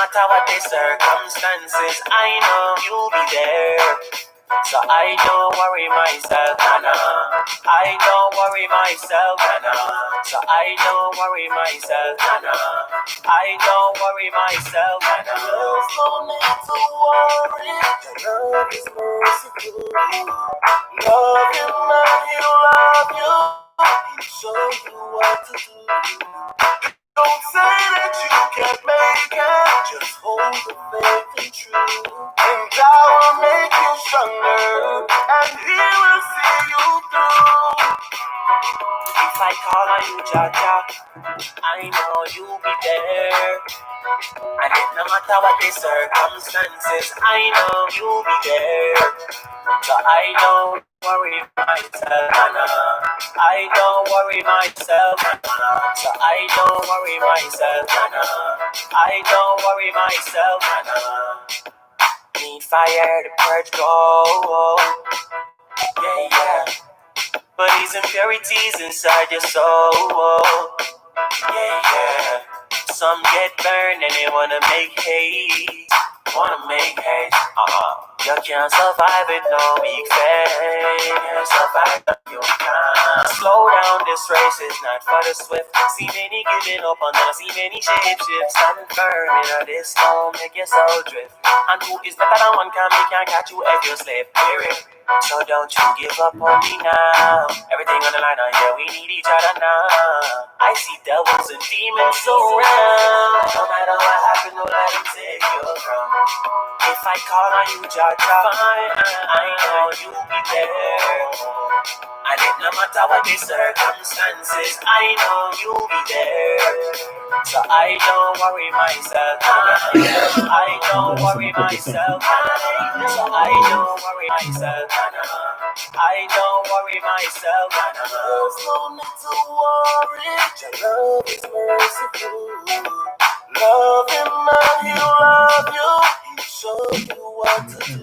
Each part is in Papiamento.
matter what the circumstances, I know you'll be there. So I don't worry myself, nah, nah. I don't worry myself, nah, nah. So I don't worry myself, nah, nah. I don't worry myself, nah, nah. There's no need to worry. Your love is merciful. Love him and he'll love you. He'll show you what to do. Don't say that you can't make it. Just hold the faith and true. And God will make you stronger. And he will see you through. If I call on you, Jah Jah, I know you'll be there. And it no matter what the circumstances, I know you'll be there. So I don't worry myself, nah, nah. I don't worry myself, nah, nah. So I don't worry myself, nah, nah. I don't worry myself, nah, nah. Need fire to purge gold. Yeah. But these impurities inside your soul. Yeah. Some get burned and they wanna make haste. Wanna make haste. You can't survive with no weak faith. Can't survive, you can't. Slow down, this race is not for the swift. See many giving up and then I see many shape shift. Stand firm in this storm, make your soul drift. And two is better than one, can me can't catch you if you slip. Period. So don't you give up on me now. Everything on the line, oh yeah, we need each other now. I see devils and demons around. No matter what happens, don't let them take your crown. If I call on you, Jah Jah, I know you'll be there. And it no matter what the circumstances, I know you'll be there. So I don't worry myself. I don't worry myself. So I don't worry myself. I don't worry myself. There's no need to worry. Your love is merciful. Love him and he'll love you. He'll show you what to do.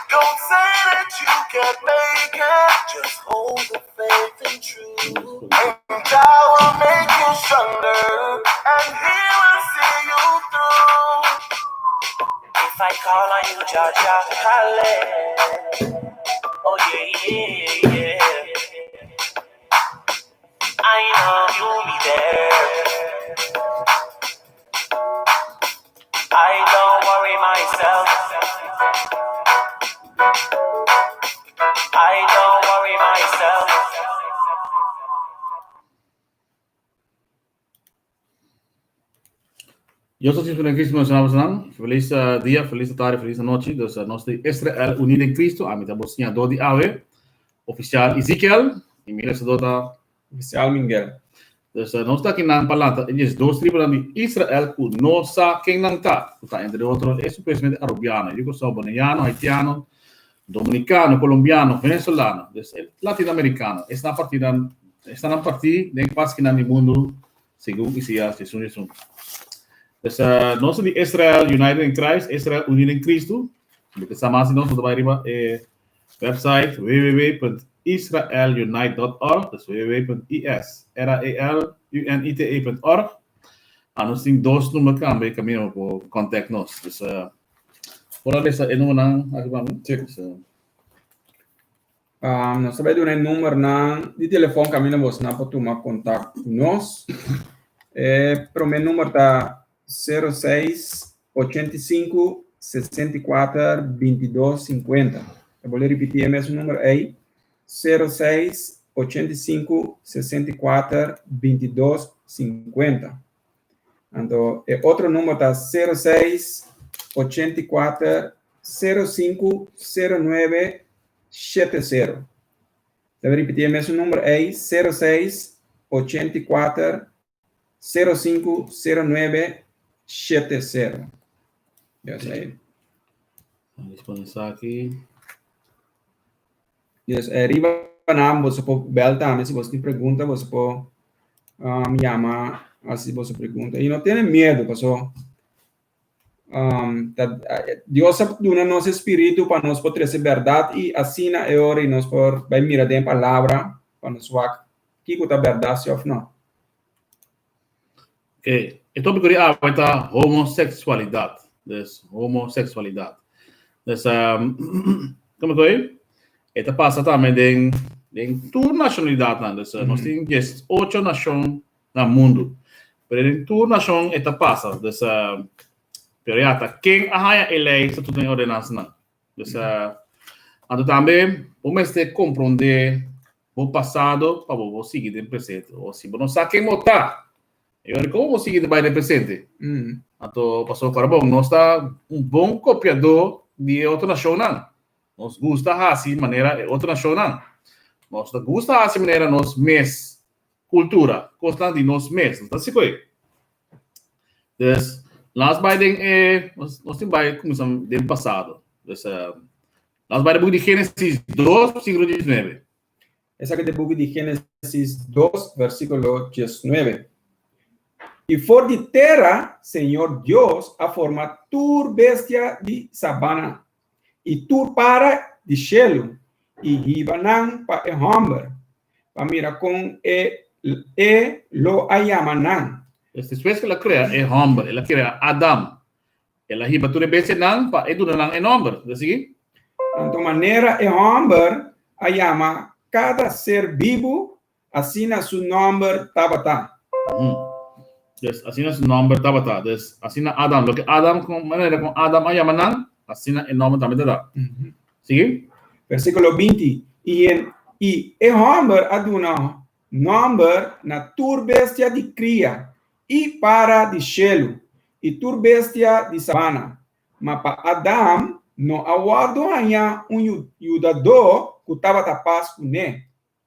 Don't say that you can't make it. Just hold the faith and true. And God will make you stronger. And he will see you through. If I call on you, Jah Jah, call it. Oh yeah. I know you'll be there. I don't worry myself. I don't worry myself. Dios ta siña Cristo nos nan. Felis dia, felis tardi, felis anochi. Dus nos di Israel Unido en Cristo. Ami ta bo siñadó di awe, oficial Ezekiel. Y mi lesadó ta Oficial Miguel. Dus nos ta aki nan pa lanta e 12 tribunan di Israel ku no sa ken nan ta. Ku ta entre otro e supuestamente Arubiano, Yugoslavo, Boneiano, Haitiano, Dominicano, Colombiano, Venezolano, dus e Latinoamericano. Esnan partinan, esnan partí den kua skinan di mundu segun Isaías 11 11. Dus nos ta di Israel United in Christ, Israel Unido en Cristo. Loke sa mas di nos, nos ta bai riba e website www.israelunite.org, dus www.israelunite.org. Ah, nos tin dos number tambe kaminda bo por contact nos. Dus por a lesa e numbernan aki pa mi. Sí. Dus, Nos ta bai duna e numbernan di telefòn kaminda bosnan por tuma kontak ku nos. E promé number ta 06 85 64 22 50. Ta bolbe ripití e mesun number ei, 06 85 64 22 50. Anto e otro number ta 06 84 05 09 70. Ta ripití e mesun number ei, 06 84 05 09 70. Yes, ei. Vamos pone esaki. Yes, riba nan boso por bel tambe si boso tin pregunta, boso por um, yama hasi boso pregunta. Y no tene miedo, paso um, ta, Dios a duna nos espíritu pa nos por trece berdad y asina e ora y nos por bai mira den palabra pa nos wak kiko ta berdad si of no. Ok. E tópiko di awe ta homoseksualidat. Dus, homoseksualidat. Dus, um, komo ku e? E ta pasa tambe den, den tur nashonalidatnan. Dus, mm -hmm. nos tin 18 nashon na mundu. Pero den tur nashon e ta pasa. Dus, uh, pero ya, ta ken a haña e lei, statuto en ordenansanan. Dus, uh, anto tambe, bo mester komprondé bo pasado pa bo bo sigui den presente. O si bo no sa ken bo ta, e ora komo bo sigui bai den presente? Anto pasobra kora bon, nos ta un bon kopiadó di e otro nashonnan. Nos gusta hasi manera e otro nashonnan. Nos ta gusta hasi manera nos mes kultura, kosnan di nos mes. Nos ta hasi koe. Dus, laat bai den e, nos, nos tin bai kuminsá den pasado. Dus, uh, Nos bai den buki di Génesis 2, versíkulo 19. Esaki ta e buki di Génesis 2, versíkulo 19. I for di tera Señor Dios a forma tur bestia di sabana i tur para di shelu i hiba nan pa e hòmber, pa mira kon e e lo a yama nan. Despues ku el a krea e hòmber, el a krea Adam. El a hiba tur e bestianan pa e duna nan e nòmber. Ta sigui? Anto manera e hòmber a yama kada ser bibu, asina su nòmber tabata. Dus, asina su nòmber tabata. Dus, asina Adam, loke Adam, kon manera kon Adam a yama nan, asina e nòmber tambe ta da. Sigui? Versíkulo 20, I en, i e hòmber a duna nòmber na tur bestia di kria i para di shelu, i tur bestia di sabana, ma pa Adam no a wòrdu hañá un yudadó ku tabata pas kuné.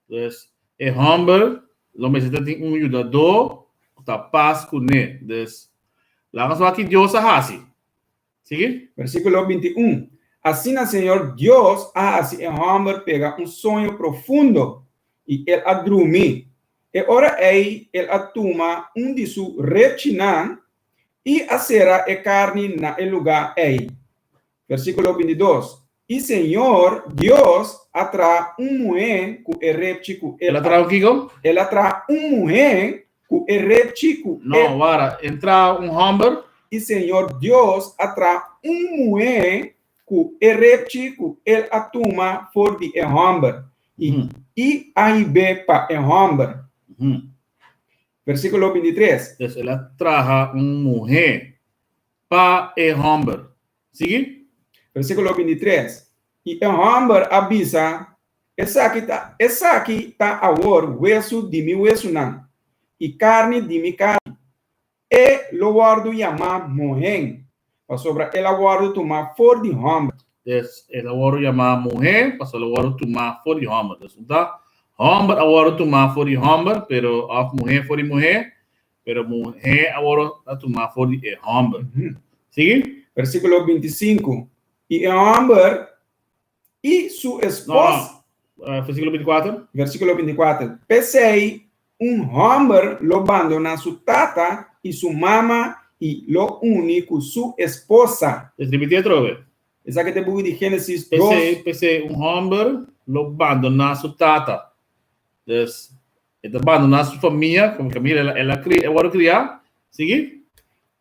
Dus, e hòmber lo mester ta tin un yudadó ku ta pas kuné. Dus, laga nos wak ki Dios a hasi. Sigui. Versíkulo 21, Asina Señor Dios a hasi e hòmber pega un soño profundo, i el a drumi. E ora ei el a tuma un di su repchinan i a sera e karni na e lugá ei. Versíkulo 22, I Señor Dios a traha un muhé ku e repchi ku el. El a traha un kiko? El a traha un muhé ku e repchi ku e. No, wara, el traha un hòmber. I Señor Dios a traha un muhé ku e repchi ku el a tuma for di e hòmber, i i a hib'é pa e hòmber. Versíkulo 23. Dus el a traha un muhé pa e hòmber. Sigui. Versíkulo 23. I e hòmber a bisa, Esaki ta, esaki ta awor wesu di mi wesunan i karni di mi karni. E lo wòrdu yamá muhé, pasobra el a wòrdu tumá for di hòmber. Dus, el a wòrdu yamá muhé, pasobra el a wòrdu tumá for di hòmber. Dus, un ta, hòmber a wòrdu tumá for di hòmber, pero, òf muhé for di muhé, pero muhé a wòrdu a tumá for di e hòmber. Sigui. Versíkulo 25, I e hòmber i su esposa. No, no. Versíkulo 24. Versíkulo 24. P'esei, un hòmber lo bandoná su tata i su mama i lo uni ku su esposa. Dus ripití atrobe. Esaki ta e buki di Génesis 2. P'esei, p'esei un hòmber lo bandoná su tata. Dus, e ta bandoná su famia, komo kaminda el a, el a kria, el a wòrdu kriá. Sigui.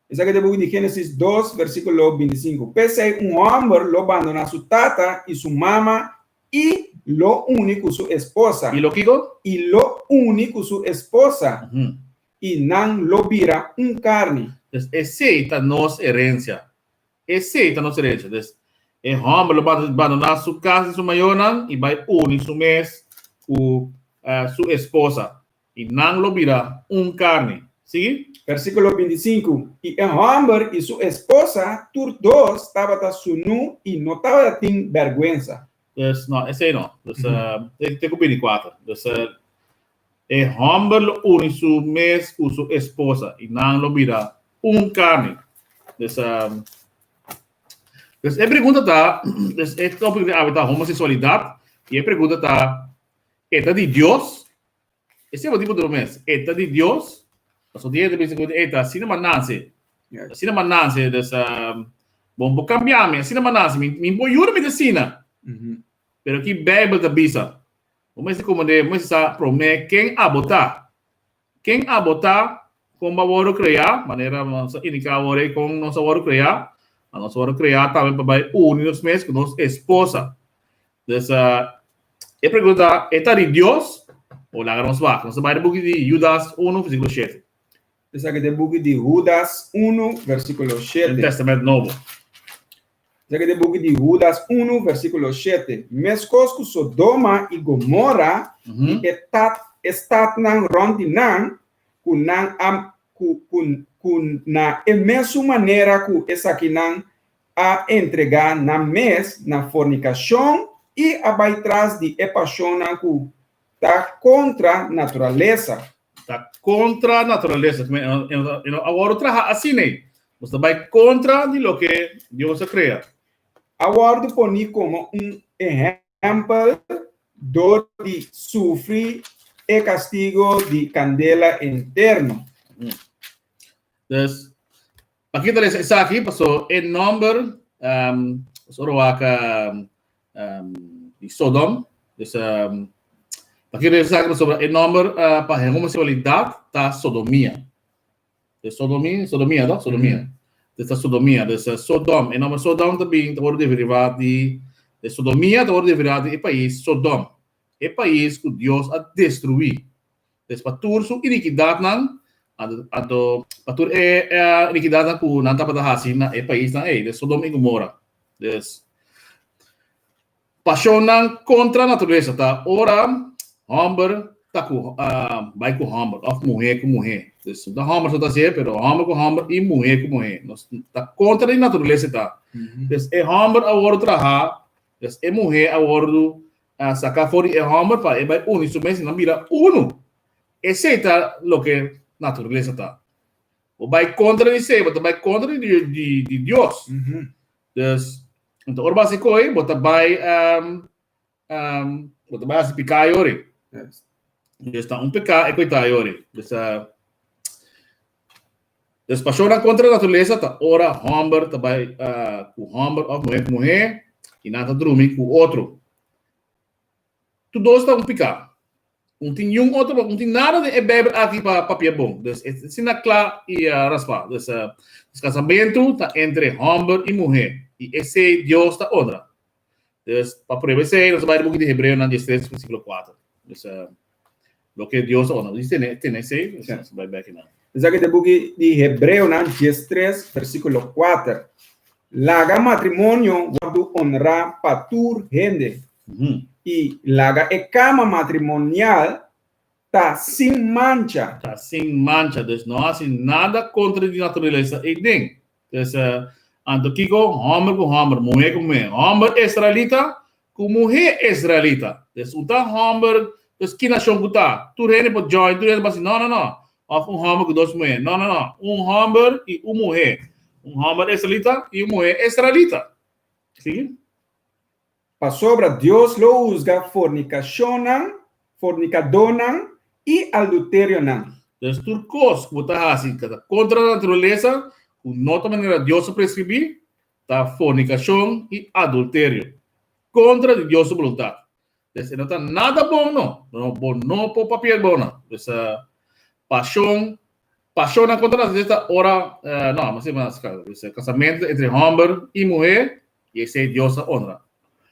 Esaki ta e buki di Génesis 2, versíkulo 25. P'esei un hòmber lo bandoná su tata i su mama i lo uni ku su esposa. I lo kiko? I lo uni ku su esposa, i nan lo bira un karni. Dus esei ta nos herensia. Esei ta nos herensia. Dus e hòmber lo bandoná su kas i su mayornan i bai uni su mes ku su esposa. I nan lo bira un karni. Sigui. Versíkulo 25, I e hòmber i su esposa tur dos tabata sunú i no tabatin bèrgwensa. Dus, no, esei no. Dus, te ku 24. Dus, e hòmber lo uni su mes ku su esposa i nan lo bira un karni. Dus, dus e pregunta ta, dus e tópiko di awe ta homoseksualidat, i e pregunta ta, e ta di Dios? Esei bo tin por duna mes. E ta di Dios. Pasobra tin hende bisa ku e ta asina m'a nase. Asina m'a nase, dus bo no por kambia mi. Asina m'a nase, mi mi por yuda mi ta asina. Pero ki Beibel ta bisa? Bo mester komprende, bo mester sa promé ken abo ta. Ken abo ta? kon bo a wòrdu kreá, manera nos a indiká awor ei kon nos a wòrdu kreá, ma nos a wòrdu kreá tambe pa bai uni nos mes ku nos esposa. Dus, e pregunta ta, e ta di Dios o laga nos wak? Nos ta bai den buki di Judas 1, versíkulo 7. Esaki ta e buki di Hudas 1, versíkulo 7. Den Tèstamènt Nobo. Esaki ta e buki di Hudas 1, versíkulo 7. Meskos ku Sodoma i Gomora i e tat e statnan rònt di nan, ku nan a ku ku ku na e mesun manera ku esakinan a entregá nan mes na fornikashon i a bai tras di e pashonnan ku ta kontra naturalesa. Ta kontra naturalesa. E no a wòrdu traha asina ei. Nos ta bai kontra di loke Dios a krea. A wòrdu poní komo un ehèmpel dor di sufri e kastigo di kandela eterno. Dus, pakiko ta lesa esaki? Paso e nòmber, um, ora wak um, di Sodom, dus um, pakiko ta lesa esaki? Pasobra e nòmber uh, pa homoseksualidat ta sodomia. Dus sodomia, sodomia, toch? Sodomia. Dus ta sodomia. Dus uh, Sodom, e nòmber Sodom ta bin, ta wòrdu derivá di, de sodomia ta wòrdu derivá di e pais Sodom. E pais ku Dios a destruí. Pues pa tur su inikidatnan, anto pa tur e inikidatnan ku nan tabata hasi na e paisnan ei, des Sodom i Gomora. Des pashonnan kontra naturalesa ta ora hòmber ta ku bai ku hòmber òf muhé ku muhé. Des no ta hòmber so ta hasié, pero hòmber ku hòmber i muhé ku muhé. Nos ta kontra di naturalesa ta. Des e hòmber a wòrdu trahá, des e muhé a wòrdu A saka for di e hòmber pa e bai uni su mes i nan bira unu. Esei ta loke naturalesa ta. Bo bai kontra di esei, bo ta bai kontra di di Dios. Dus, anto ora bo hasi koi, bo ta bai bo ta bai hasi piká yori. Dus ta un piká e koi ta yori. Dus, dus pashonnan kontra naturalesa ta ora hòmber ta bai ku hòmber òf muhé ku muhé i nan ta drumi ku otro. Tur dos ta un piká. Un tin niun otro, un tin nada den e Beibel aki pa papia bon. Dus e asina kla i raspá. Dus kasamentu ta entre hòmber i muhé i esei Dios ta honra. Dus pa prueba esei nos ta bai den buki di Hebreonan diestres versíkulo kuater. Dus Loke Dios a ora nos tene, tene esei, Sí. nos bai bek einan. Esaki ta e buki di Hebreonan 13, versíkulo 4. Laga matrimonio wòrdu onrá pa tur hende, i laga e kama matrimonial ta sin mancha. Ta sin mancha, dus no hasi nada kontra di naturalesa eiden. Dus, anto kiko? Hòmber ku hòmber, muhé ku muhé. Hòmber israelita ku muhé israelita. Dus un ta hòmber, dus ki nashon ku ta? Tur hende por join, tur hende por hasi no, no, no. Òf un hòmber ku dos muhé. No, no, no. Un hòmber i un muhé. Un hòmber israelita i un muhé israelita. Sigui. Pasobra Dios lo husga fornikashonnan, fornikadónan i alduterionan. Dus tur kos ku bo ta hasi ku ta kontra naturalesa, ku no ta manera Dios a preskribí, ta fornikashon i adulterio, kontra di Dios su boluntat. Dus e no ta nada bon no, no bo no por papia bon nan. Dus pashon, pashonnan kontra naturalesa ta ora, no, mi a mas dus kasamentu entre hòmber i muhé i esei Dios a honra.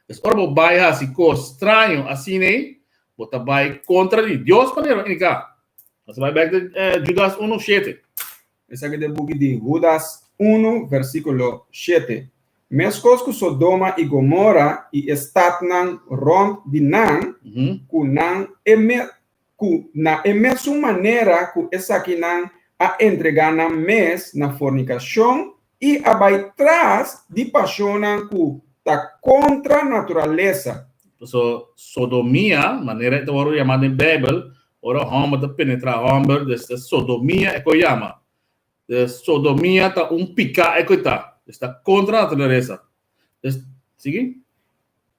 Dus ora bo bai hasi kos straño asina ei, bo ta bai kontra di Dios manera indiká. Nos ta bai bèk den Judas unu shete. Esaki ta e buki di Hudas unu, versíkulo shete. Meskos ku Sodoma i Gomora i e statnan rònt di nan, ku nan e ku na e mesun manera ku esakinan a entregá nan mes na fornikashon i a bai tras di pashonnan ku ta kontra naturalesa. Pasobra sodomia, manera e ta wòrdu yamá den Beibel, ora hòmber ta penetrá hòmber, dus ta sodomia e ku yama. Dus sodomia ta un piká e ku e ta, dus ta kontra naturalesa. Dus, sigui.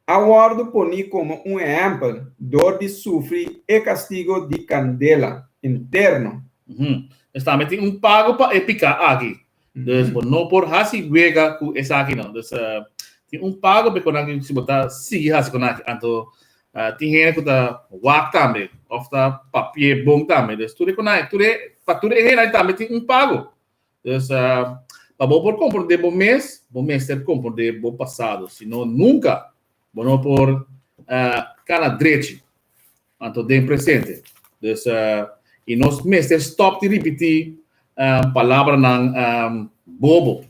A wòrdu poní komo un ehèmpel dor di sufri e kastigo di kandela interno. Dus tambe tin un pago pa e piká aki. Dus bo no por hasi wega ku esakinan. Dus tin un pago pa e konaki si bo ta sigui hasi konaki. Anto Tin hende ku ta wak tambe òf ta papi'é bon tambe. Dus tur e konai, tur e, pa tur e hende tambe tin un pago. Dus pa bo por komprondé bo mes, bo mester komprondé bo pasado, sino nunka bo no por kana drechi anto den presente. Dus i nos mester stòp di ripití palabranan bobo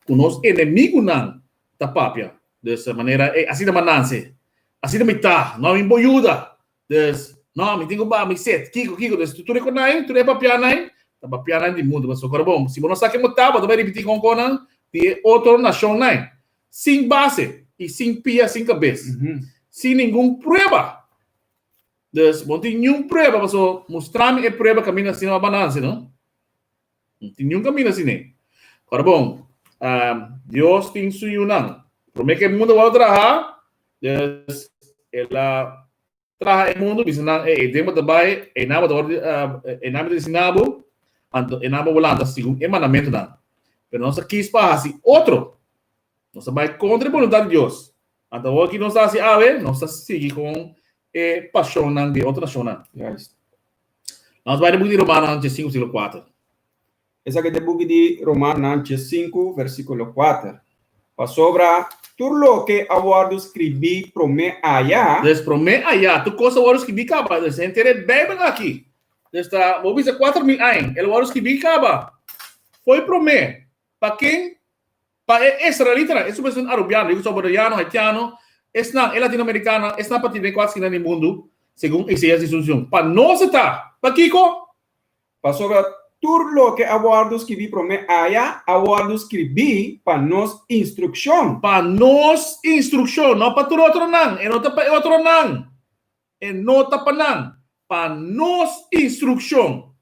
ku nos enemigunan ta papia. Dus manera, ey, asina mi a nanse, asina mi ta, no mi bo yuda. Dus, no, mi tin ku ba, mi set, kiko, kiko. Dus tur e konai, tur e papianan, ta papianan di mundu. Pasobra kòrda bon, si bo no sa ke bo ta, bo ta bai ripití kon konan di e otro nashonnan, sin base i sin pia, sin kabes, sin ningun prueba. Dus, bo no tin niun prueba, pasobra mustra mi e prueba kaminda asina bo a ba nanse, no? No tin niun kaminda asina. Ora bon, Dios tin su yunan. Promé ku e mundu wòrdu trahá, dus el a traha e mundu, bisa nan, Ey, den bo ta bai, einan bo ta wòrdu, einan mi ta disiná bo, anto einan bo lanta segun e mandamentunan. Pero nos a kis pa hasi otro. Nos a bai kontra e boluntat di Dios. Anto awor ki nos ta hasi awe? Nos ta sigui kon e pashonnan di e otro nashonnan. Juist. Nos bai den buki di Romanonan 5 versíkulo 4. Esaki ta e buki di Romanonan 5 versíkulo 4. Pasobra tur loke a wòrdu skribí promé aya. Dus promé aya, tur kos a wòrdu skribí kaba. Dus henter e Beibel aki, dus ta, bo bisa 4000 aña, el a wòrdu skribí kaba. Fo'i promé, pa ken? Pa e israelitanan, e supuestonan arubiano, yugosalvadoriano, haitiano, esnan, e latinoamericanonan, esnan partí den kuater skina di mundu, segun Isaías di Asunción. Pa nos e ta. Pakiko? Pasobra tur loke a wòrdu skibí promé aya a wòrdu skribí pa nos instrukshon. Pa nos instrukshon, no pa tur otronan. E no ta pa e otronan. E no ta pa nan. Pa nos instrukshon.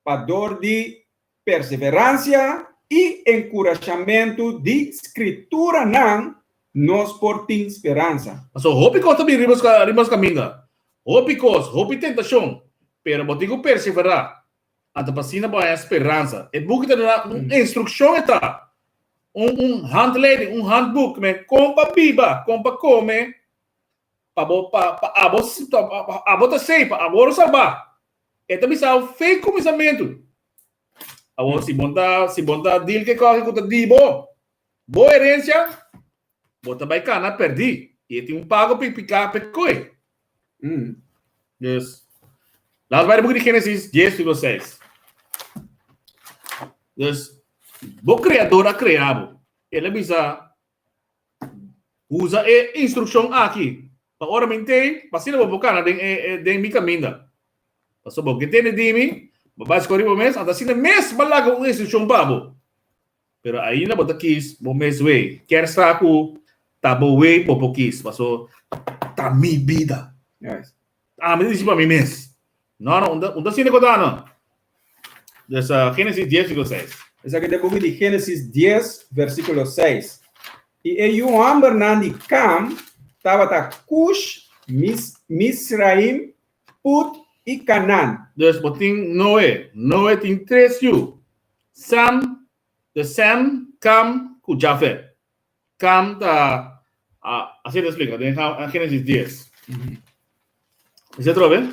Pa dor di perseveransia i enkurashamentu di Skrituranan nos por tin speransa. Pasobra hopi kos ta bini riba riba nos kaminda, hopi kos, hopi tentashon, pero bo tin ku perseverá. Anto pa asina bo haña speransa. E buki ta duna un instrukshon e ta, un un handleiding, un handboek, men kon pa biba, kon pa kome, pa bo pa pa abo pa abo ta safe, pa abo wòrdu salbá. E ta bisa bo fe kuminsamentu. Awor si bon ta si bon ta deal ke kòke ku ta di bo, bo herensia, bo ta bai kana pèrdí. I e tin un pago pa e piká pa e koe. Dus, laat nos bai den buki di Génesis dies versíkulo seis. Dus, bo Kreador a krea bo. El a bisa, Usa e instrukshon aki pa ora mi ntei, pa asina bo por kana den e den mi kaminda. Pasobra bo ke tende di mi, bo bai skor riba bo mes, anto asina mes bo a laga un instrukshon pa bo. Pero ainda bo ta kis bo mes wei. Kier sa ku ta bo wei bo por kis, pasobra ta mi bida. Ami ta disi pa mi mes. No, no, un ta sinti kota no. Dus Génesis 10, versíkulo 6. Esaki ta e buki di Génesis 10, versíkulo 6. I e yu hòmbernan di Kam tabata Kush, Misraim, Put i Kanan. Dus bo tin Noe. Noe tin tres yu, Sam, de Sem, Kam ku Jafet. Kam ta, asina ta splika den Génesis 10. Esei atrobe?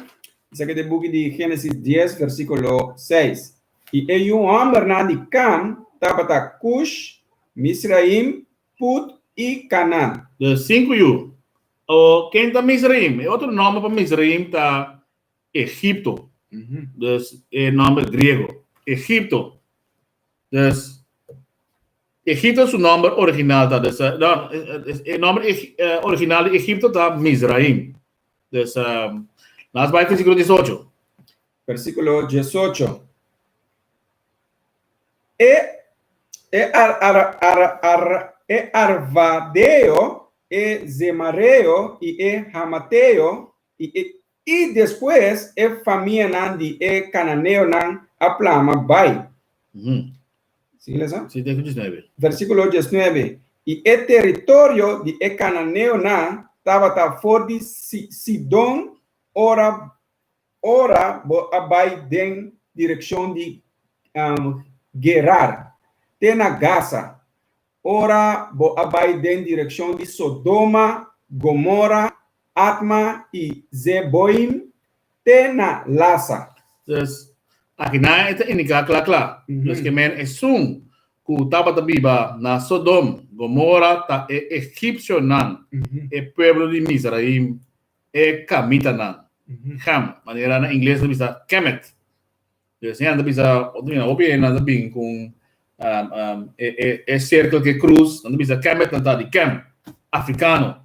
Esaki ta e buki di Génesis 10, versíkulo 6. I e yu hòmbernan di Kam tabata Kush, Misraim, Put i Kanan. De sinku yu. O, ken ta Misraim? E otro nòmber pa Misraim ta Egipto. Dus e nòmber griego. Egipto. Dus Egipto su nòmber original ta, dus, no, e nòmber original di Egipto ta Mizraim. Dus, laat bai versíkulo 18. Versíkulo 18. E, e ar, ar, ar, ar, e arvadeo, e zemareo i e hamateo i e I despues e famianan di e kananeonan a plama bai. Sigui lesa? Sí, te ku diesnuebe. Versíkulo diesnuebe, I e teritorio di e kananeonan tabata for di Sidon ora ora bo a bai den direkshon di Gerar, te na Gaza, ora bo a bai den direkshon di Sodoma, Gomora. Adma i Zeboim te na Lasa. Dus, akinan e ta indiká kla kla. Dus ke men esun ku tabata biba na Sodom, Gomora ta e egipsionan, e pueblo di Mizraim, e kamitanan. Ham, manera na ingles ta bisa Kemet. Dus nan ta bisa, hopi hende nan ta bin ku e sirkel ku e krus, nan ta bisa Kemet nan ta di Kem, afrikano.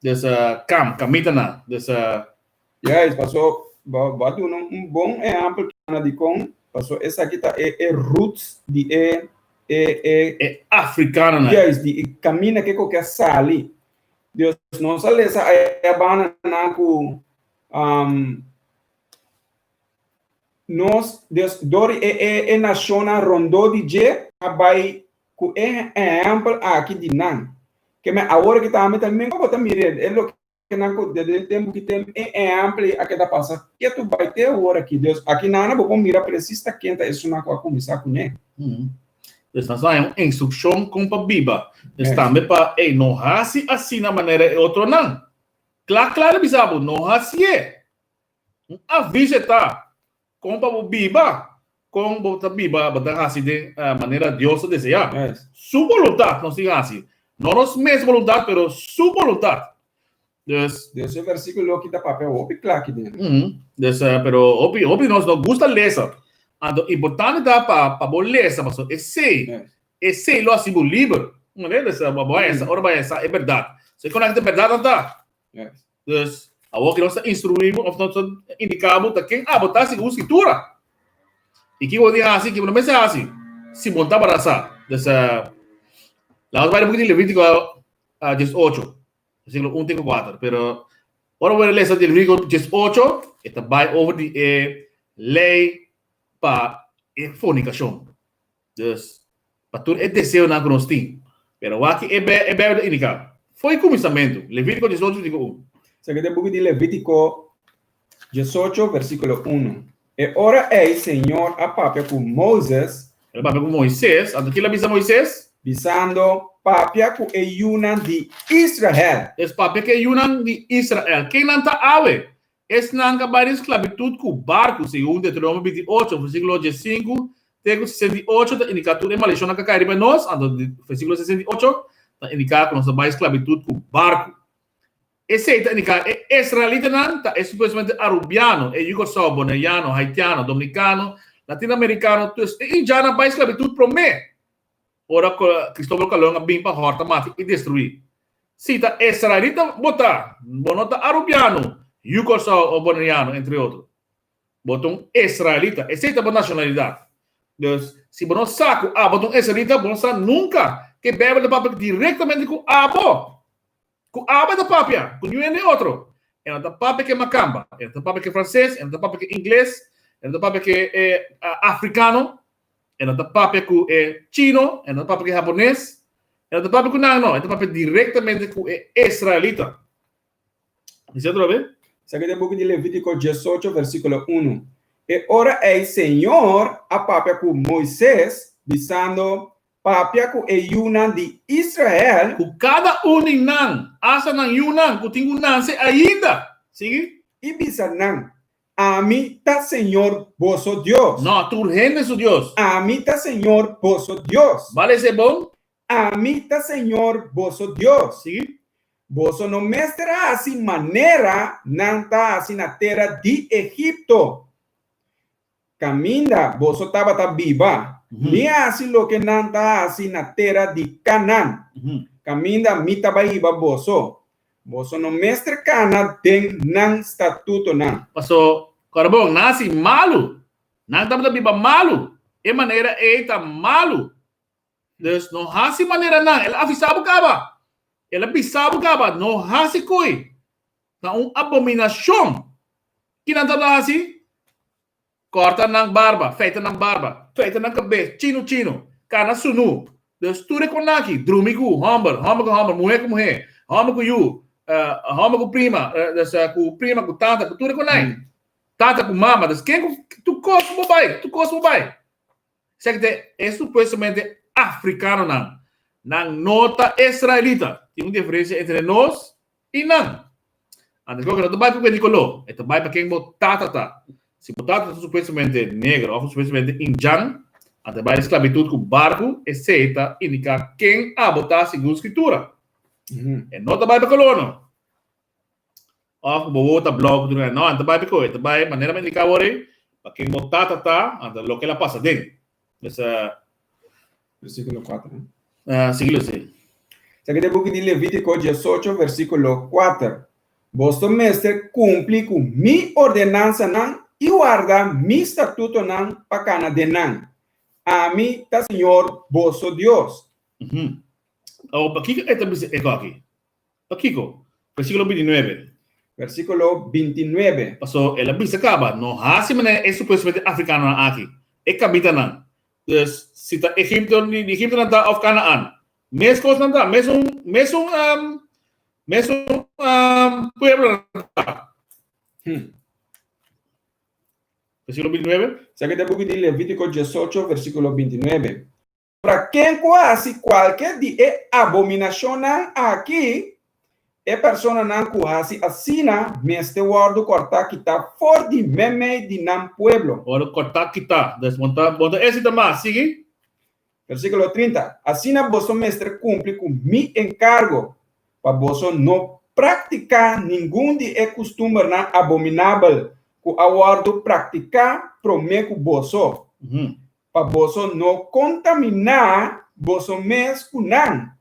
Dus Kam, kamitanan. Dus. Juist, paso bo a duna un bon ehèmpel na dikon, paso esaki ta e e roots di e e e. E afrikanonan. Juist, di e kaminda ke ku ke a sali. Dus nos a lesa aya banda nan ku nos, dus dor di e e e nashonnan rondó di dje a bai ku e ehèmpel aki di nan. Ke men awor ki tambe ta men ku bo ta mira e loke nan ku desde e tempu ki tem e ehèmpel ei a keda pasa ketu bai te awor aki. Dus aki nan bo por mira presis ta ken ta esunnan ku a kuminsá kuné. Dus nan sa un instrukshon kon pa biba. Dus tambe pa ei no hasi asina manera e otronan. Kla kla ta bisa bo, no hasié. Un aviso e ta kon pa bo biba, kon bo ta biba, bo ta hasi den manera Dios ta deseá. Su boluntat nos tin hasi. No nos mes boluntat, pero su boluntat. Dus. Dus e versíkulo aki ta papia hopi kla aki den. Dus, pero hopi, hopi nos no gusta lesa. Anto importante ta pa pa bo lesa, pasobra esei, esei lo hasi bo liber. Dus, bo a esa, ora bo a esa e bèrdat. So e konakta e bèrdat nan ta. Dus, awor ku nos ta instruí bo òf nos ta indiká bo ta ken abo ta segun Skritura. I kiko bo tin hasi, kiko bo no mester hasi si bo no tabata sa. Dus, laga nos bai den buki di Levítiko 18, versíkulo 1 te ku 4. Pero ora bo lesa di Levítiko 18, e ta bai over di e lei pa e fornikashon. Dus, pa tur e deseonan ku nos tin. Pero wak e e Bijbel ta indiká. Fo'i kuminsamentu, Levítiko 18, versíkulo 1. Esaki ta e buki di Levítiko 18, versíkulo 1. E ora ei Señor a papia ku Moises. El a papia ku Moises. Anto kila a bisa Moises? Bisando, Papia ku e yunan di Israel. Es papia ku e yunan di Israel. Ken nan ta awe? Esnan ka bai den sklabitut ku barku, segun Deuteronomio 28, versíkulo 15 te ku 68 ta indiká tur e maldishonnan ka kai riba nos, anto versíkulo 68 ta indiká ku nos ta bai sklabitut ku barku. Esei ta indiká e israelitanan ta e supuestamente arubiano, e yugoslau, boneriano, haitiano, dominikano, latinoamerikano, tur e indjannan bai sklabitut promé ora ku Kristobal Kolon a bin pa hòrta, mata i destruí. Si ta israelita bo ta, bo no ta arubiano, yu Kòrsou o boneriano, entre otro. Bo ta un israelita. Esei ta bo nashonalidat. Dus, si bo no sa ku abo ta un israelita, bo no sa nunka ku e Beibel ta papia direktamente ku abo. Ku abo e ta papia, ku niun hende otro. E no ta papia ku e makamba, e no ta papia ku e franses, e no ta papia ku e ingles, e no ta papia ku e afrikano, e no ta papia ku e chino, e no ta papia ku e hapones, e no ta papia ku nan no, e ta papia direktamente ku e israelita. Bisa atrobe. Esaki ta e buki di Levítiko 18, versíkulo 1. E ora ei Señor a papia ku Moises, bisando, Papia ku e yunan di Israel. Ku kada un di nan, asta nan yunan ku tin ku nanse ainda. Sigui. I bisa nan, Ami ta Señor boso Dios. No, tur hende su Dios. Ami ta Señor boso Dios. Bal esei bon? Ami ta Señor boso Dios. Sigui. Boso no mester hasi manera nan ta hasi na tera di Egipto, kaminda boso tabata biba, ni hasi loke nan ta hasi na tera di Kanan, kaminda mi ta bai hiba boso. Boso no mester kana den nan statutonan. Paso, kòrda bon, nan hasi malu. Nan tabata biba malu. E manera ei ta malu. Dus no hasi manera nan. El a avisá bo kaba. El a bisa bo kaba, no hasi koi. Ta un abominashon. Ki nan tabata hasi? Kòrta nan barba, feita nan barba, feita nan kabes, chinu chinu, kana sunu. Dus tur e konaki, drumi ku hòmber, hòmber ku hòmber, muhé ku muhé, hòmber ku yu, hòmber ku prima, dus ku prima, ku tata, ku tur e konai. Tata ku mama, dus ken ku tur kos bo bai, tur kos bo bai. Esaki ta e supuestamente afrikanonan. Nan no ta israelita. Tin un diferensia entre nos i nan. Anto kiko no ta bai pa di koló, e ta bai pa ken bo tata ta. Si bo tata ta supuestamente negro òf supuestamente indjan, anto e bai sklabitut ku barku, esei ta indiká ken abo ta segun Skritura. E no ta bai pa koló no. Òf ku bo wowo ta blou ku tur no, e ta bai pa koe, e ta bai manera mi indiká awor ei, pa ken bo tata ta, anto loke el a pasa den. Pues, Versíkulo 4. Sigui lo si. Esaki ta e buki di Levítiko 18, versíkulo 4. Boso mester kumpli ku mi ordenansanan i warda mi statutonan pa kana den nan. Ami ta Señor boso Dios. Awor, pakiko e ta bisa e koki? Pakiko? Versíkulo 29. Versíkulo 29. Paso el a bisa kaba, no hasi manera e supuestamente afrikanonan aki, e kamitanan. Dus, si ta Egipto, di Egipto nan ta òf Kanaan, mes kos nan ta, mesun, mesun, um, mesun um, pueblo nan ta. Versíkulo 29. Esaki ta e buki di Levítiko 18, versíkulo 29. Ora ken ku hasi kualke di e abominashonnan aki, e personanan ku hasi asina mester wòrdu kòrtá kitá for di meimei di nan pueblo. Wòrdu kòrtá kitá. Dus bo ta, bo ta esita mas. Sigui. Versíkulo 30, Asina boso mester kumpli ku mi enkargo, pa boso no praktiká ningun di e kustumbernan abominabel ku a wòrdu praktiká promé ku boso. Pa boso no kontaminá boso mes ku nan.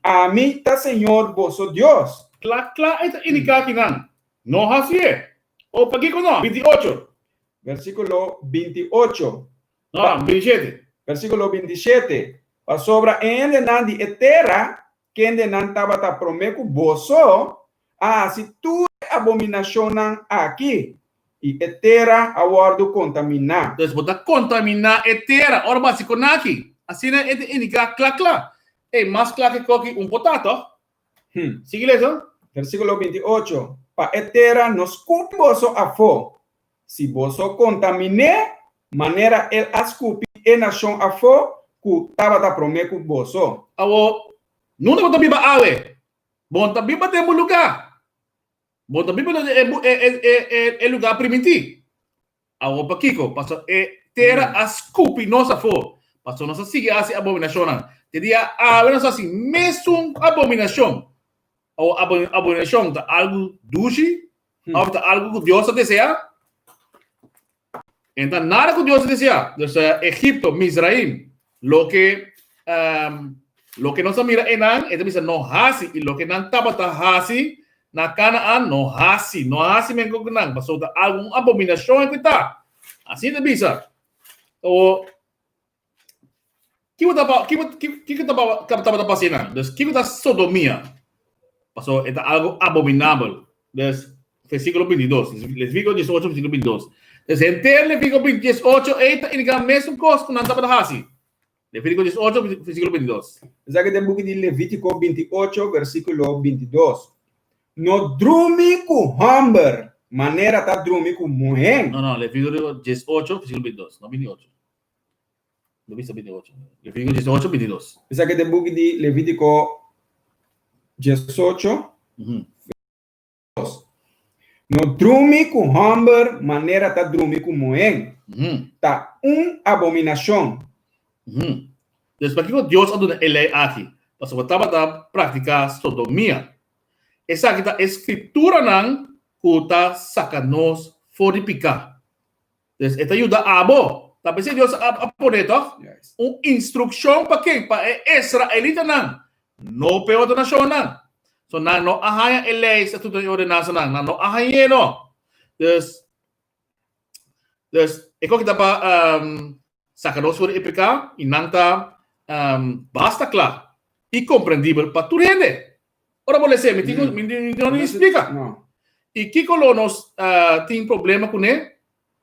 Ami ta Señor boso Dios. Kla kla e ta indiká kinan no hasié. O pakiko no? 28. Versíkulo 28. No, 27. Versíkulo 27. Pasobra e hendenan di e tera, kendenan tabata promé ku boso, a hasi tur e abominashonnan aki, i e tera a wòrdu kontaminá. Dus bo ta kontaminá e tera ora bo hasi konaki. Asina e ta indiká kla kla. Ey, mas kla ke koki un por ta, tòg? Sigui lesa. Versíkulo 28, Pa e tera no skupi boso afó, si boso kontamin'é manera el a skupi e nashon afó ku tabata promé ku boso. Awor, nunde bo ta biba awe? Bo no ta biba den bo lugá. Bo ta biba den e lugá primintí. Awor pakiko? Pasobra e tera a skupi nos afó. Pasobra nos a sigui hasi abominashonnan. Te dia awe nos a hasi mesun abominashon. Awor abominashon ta algu dushi? Òf ta algu ku Dios ta deseá? E no ta nada ku Dios ta deseá. Dus Egipto, Mizraim, loke loke nos a mira einan, e ta bisa no hasi, i loke nan tabata hasi na Kanaan, no hasi, no hasi men ku nan, pasobra ta algu un abominashon e ku ta. Asina ta bisa. Awor, Kiko ta kiko kiko tabata pasa einan? Dus kiko ta sodomia? Pasobra e ta algo abominabel. Dus versíkulo 22, Levítico 18 versíkulo 22. Dus henter Levítico 18 ei ta indiká mesun kos ku nan tabata hasi. Levítico 18 versíkulo 22. Esaki ta e buki di Levítico 28 versíkulo 22. No drumi ku hòmber manera ta drumi ku muhé. No, no, Levítico 18 versíkulo 22, no 28. Lo bisa 28. Levítico 18, 22. Esaki ta e buki di Levítico 18, 22. No drumi ku hòmber manera ta drumi ku muhé. Ta un abominashon. Dus pakiko Dios a duna e lei aki? Pasobra tabata praktiká sodomia. Esaki ta e skrituranan ku ta saka nos for di piká. Dus e ta yuda abo. Ta p'esei Dios a pone tòg? Un instrukshon pa ken? Pa e israelitanan, no pa e otro nashonnan. So nan no a haña e lei, statutonan i ordenansanan. Nan no a hañ'é no. Dus, dus e koki ta pa saka nos for di e piká i nan ta basta kla i komprendibel pa tur hende. Ora bo lesa, mi tin ku, mi no tin splika. I kiko lo nos tin problema kuné?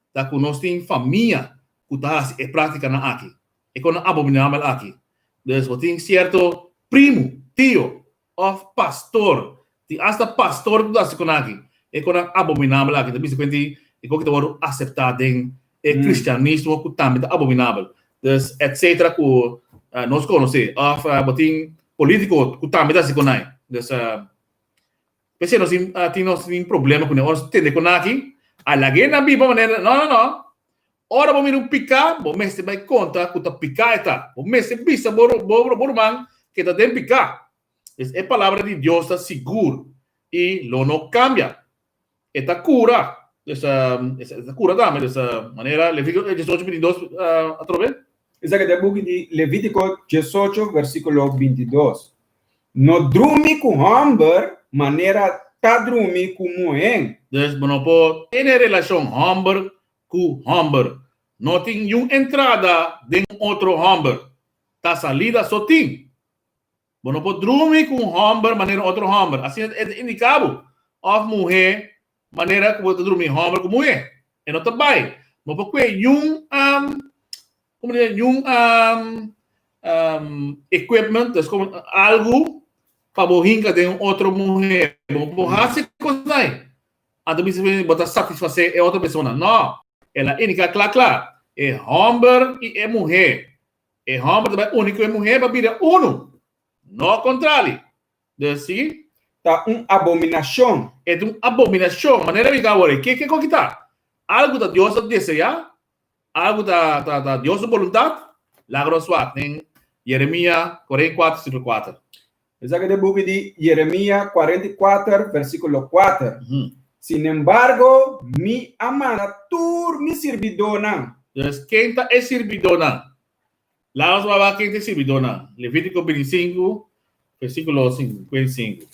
Ta ku nos tin famia ku ta hasi e práktikanan aki, e konan abominabel aki. Dus bo tin sierto primu, tio òf pastor, tin asta pastor ku ta hasi konan aki, e konan abominabel aki. Ta bisa kuenti e kon ki ta wòrdu aseptá den e kristianismo ku tambe ta abominabel. Dus etcetera ku nos konosé. Òf bo tin polítiko ku tambe ta hasi konai. Dus. P'esei nos tin tin nos tin problema kuné. Ora nos tende kon aki, a lag'é na biba manera, no, no, no. Ora bo mira un piká, bo mester bai konta ku ta piká e ta. Bo mester bisa bo bo bo ruman ku e ta den piká. Pues e palabra di Dios ta sigur i lo no kambia. E ta kura. Dus e ta kura tambe. Dus manera Levítico diesocho bintidos atrobe. Esaki ta e buki di Levítico diesocho versíkulo bintidos. No drumi ku hòmber manera ta drumi ku muhé. Dus bo no por tene relashon hòmber ku hòmber. No tin niun entrada den un otro hòmber. Ta salida so tin. Bo no por drumi ku un hòmber manera otro hòmber. Asina e ta indiká bo. Òf muhé manera ku bo ta drumi hòmber ku muhé. E no ta bai. Bo por kue niun, komo di niun equipment, dus komo algu pa bo hinka den un otro muhé. Bo por hasi kosnan ei. Anto bisa bo ta satisfasé e otro persona. No. El a indiká kla kla, e hòmber i e muhé. E hòmber ta bai uni ku e muhé pa bira unu, no kontrali. Dus, sigui. Ta un abominashon. E ta un abominashon. Manera mi ta awor, ke ke koki ta? Algu ta Dios ta deseá? Algu ta ta ta Dios su boluntat? Laga nos wak den Jeremia 44, versíkulo 4. Esaki ta e buki di Jeremia 44, versíkulo 4. Sinembargo, mi a manda tur mi sirbidónan. Dus, ken ta e sirbidónan? Laga nos wak ken ta e sirbidónan. Levítiko 25, versíkulo 55.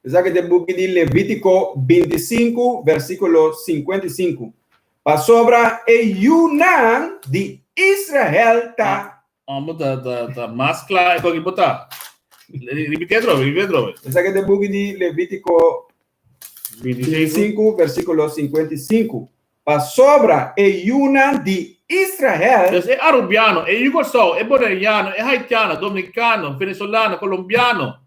Esaki ta e buki di Levítiko 25, versíkulo 55. Pasobra e yunan di Israel ta. Amo ta ta ta mas kla e koki bo ta. Ripiti atrobe, ripiti atrobe. Esaki ta e buki di Levítiko 25, versíkulo 55. Pasobra e yunan di Israel. Dus e Arubiano, e Yugoslau, e Boneriano, e Haitiano, Dominicano, Venezolano, Colombiano,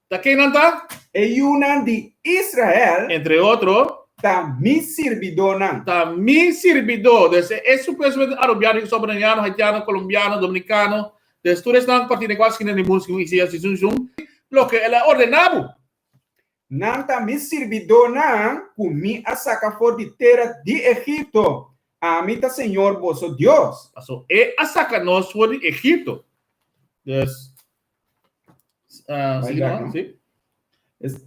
Ta ken nan ta? E yunan di Israel. Entre otro. Ta mi sirbidónan. Ta mi sirbidó. Dus e supuestamente Arubiano, Yugosobraniano, Haitiano, Colombiano, Dominicano, dus tur esnan parti den kual skina di mundu segun Isaías 61, loke el a ordená bo. Nan ta mi sirbidónan ku mi a saka for di tera di Egipto. Ami ta Señor boso Dios. Pasobra e a saka nos for di Egipto. Dus Sigui no? Sí.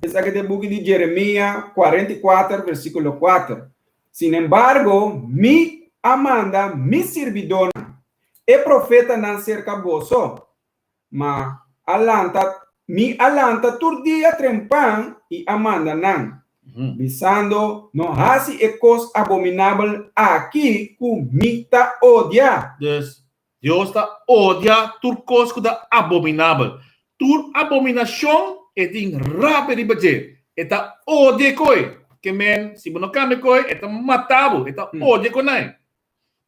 Esaki ta e buki di Jeremia 44, versíkulo 4. Sin embargo, mi a manda mi sirbidónan, e profetanan serka boso, ma a lanta, mi a lanta tur dia trempan i a manda nan, bisando, No hasi e kos abominabel aki ku mi ta odia. Dus, Dios ta odia tur kos ku ta abominabel. Tur abominashon e tin rabia riba dje. E ta odia e koi. Ke men, si bo no kambia e koi, e ta mata bo. E ta odia e konai.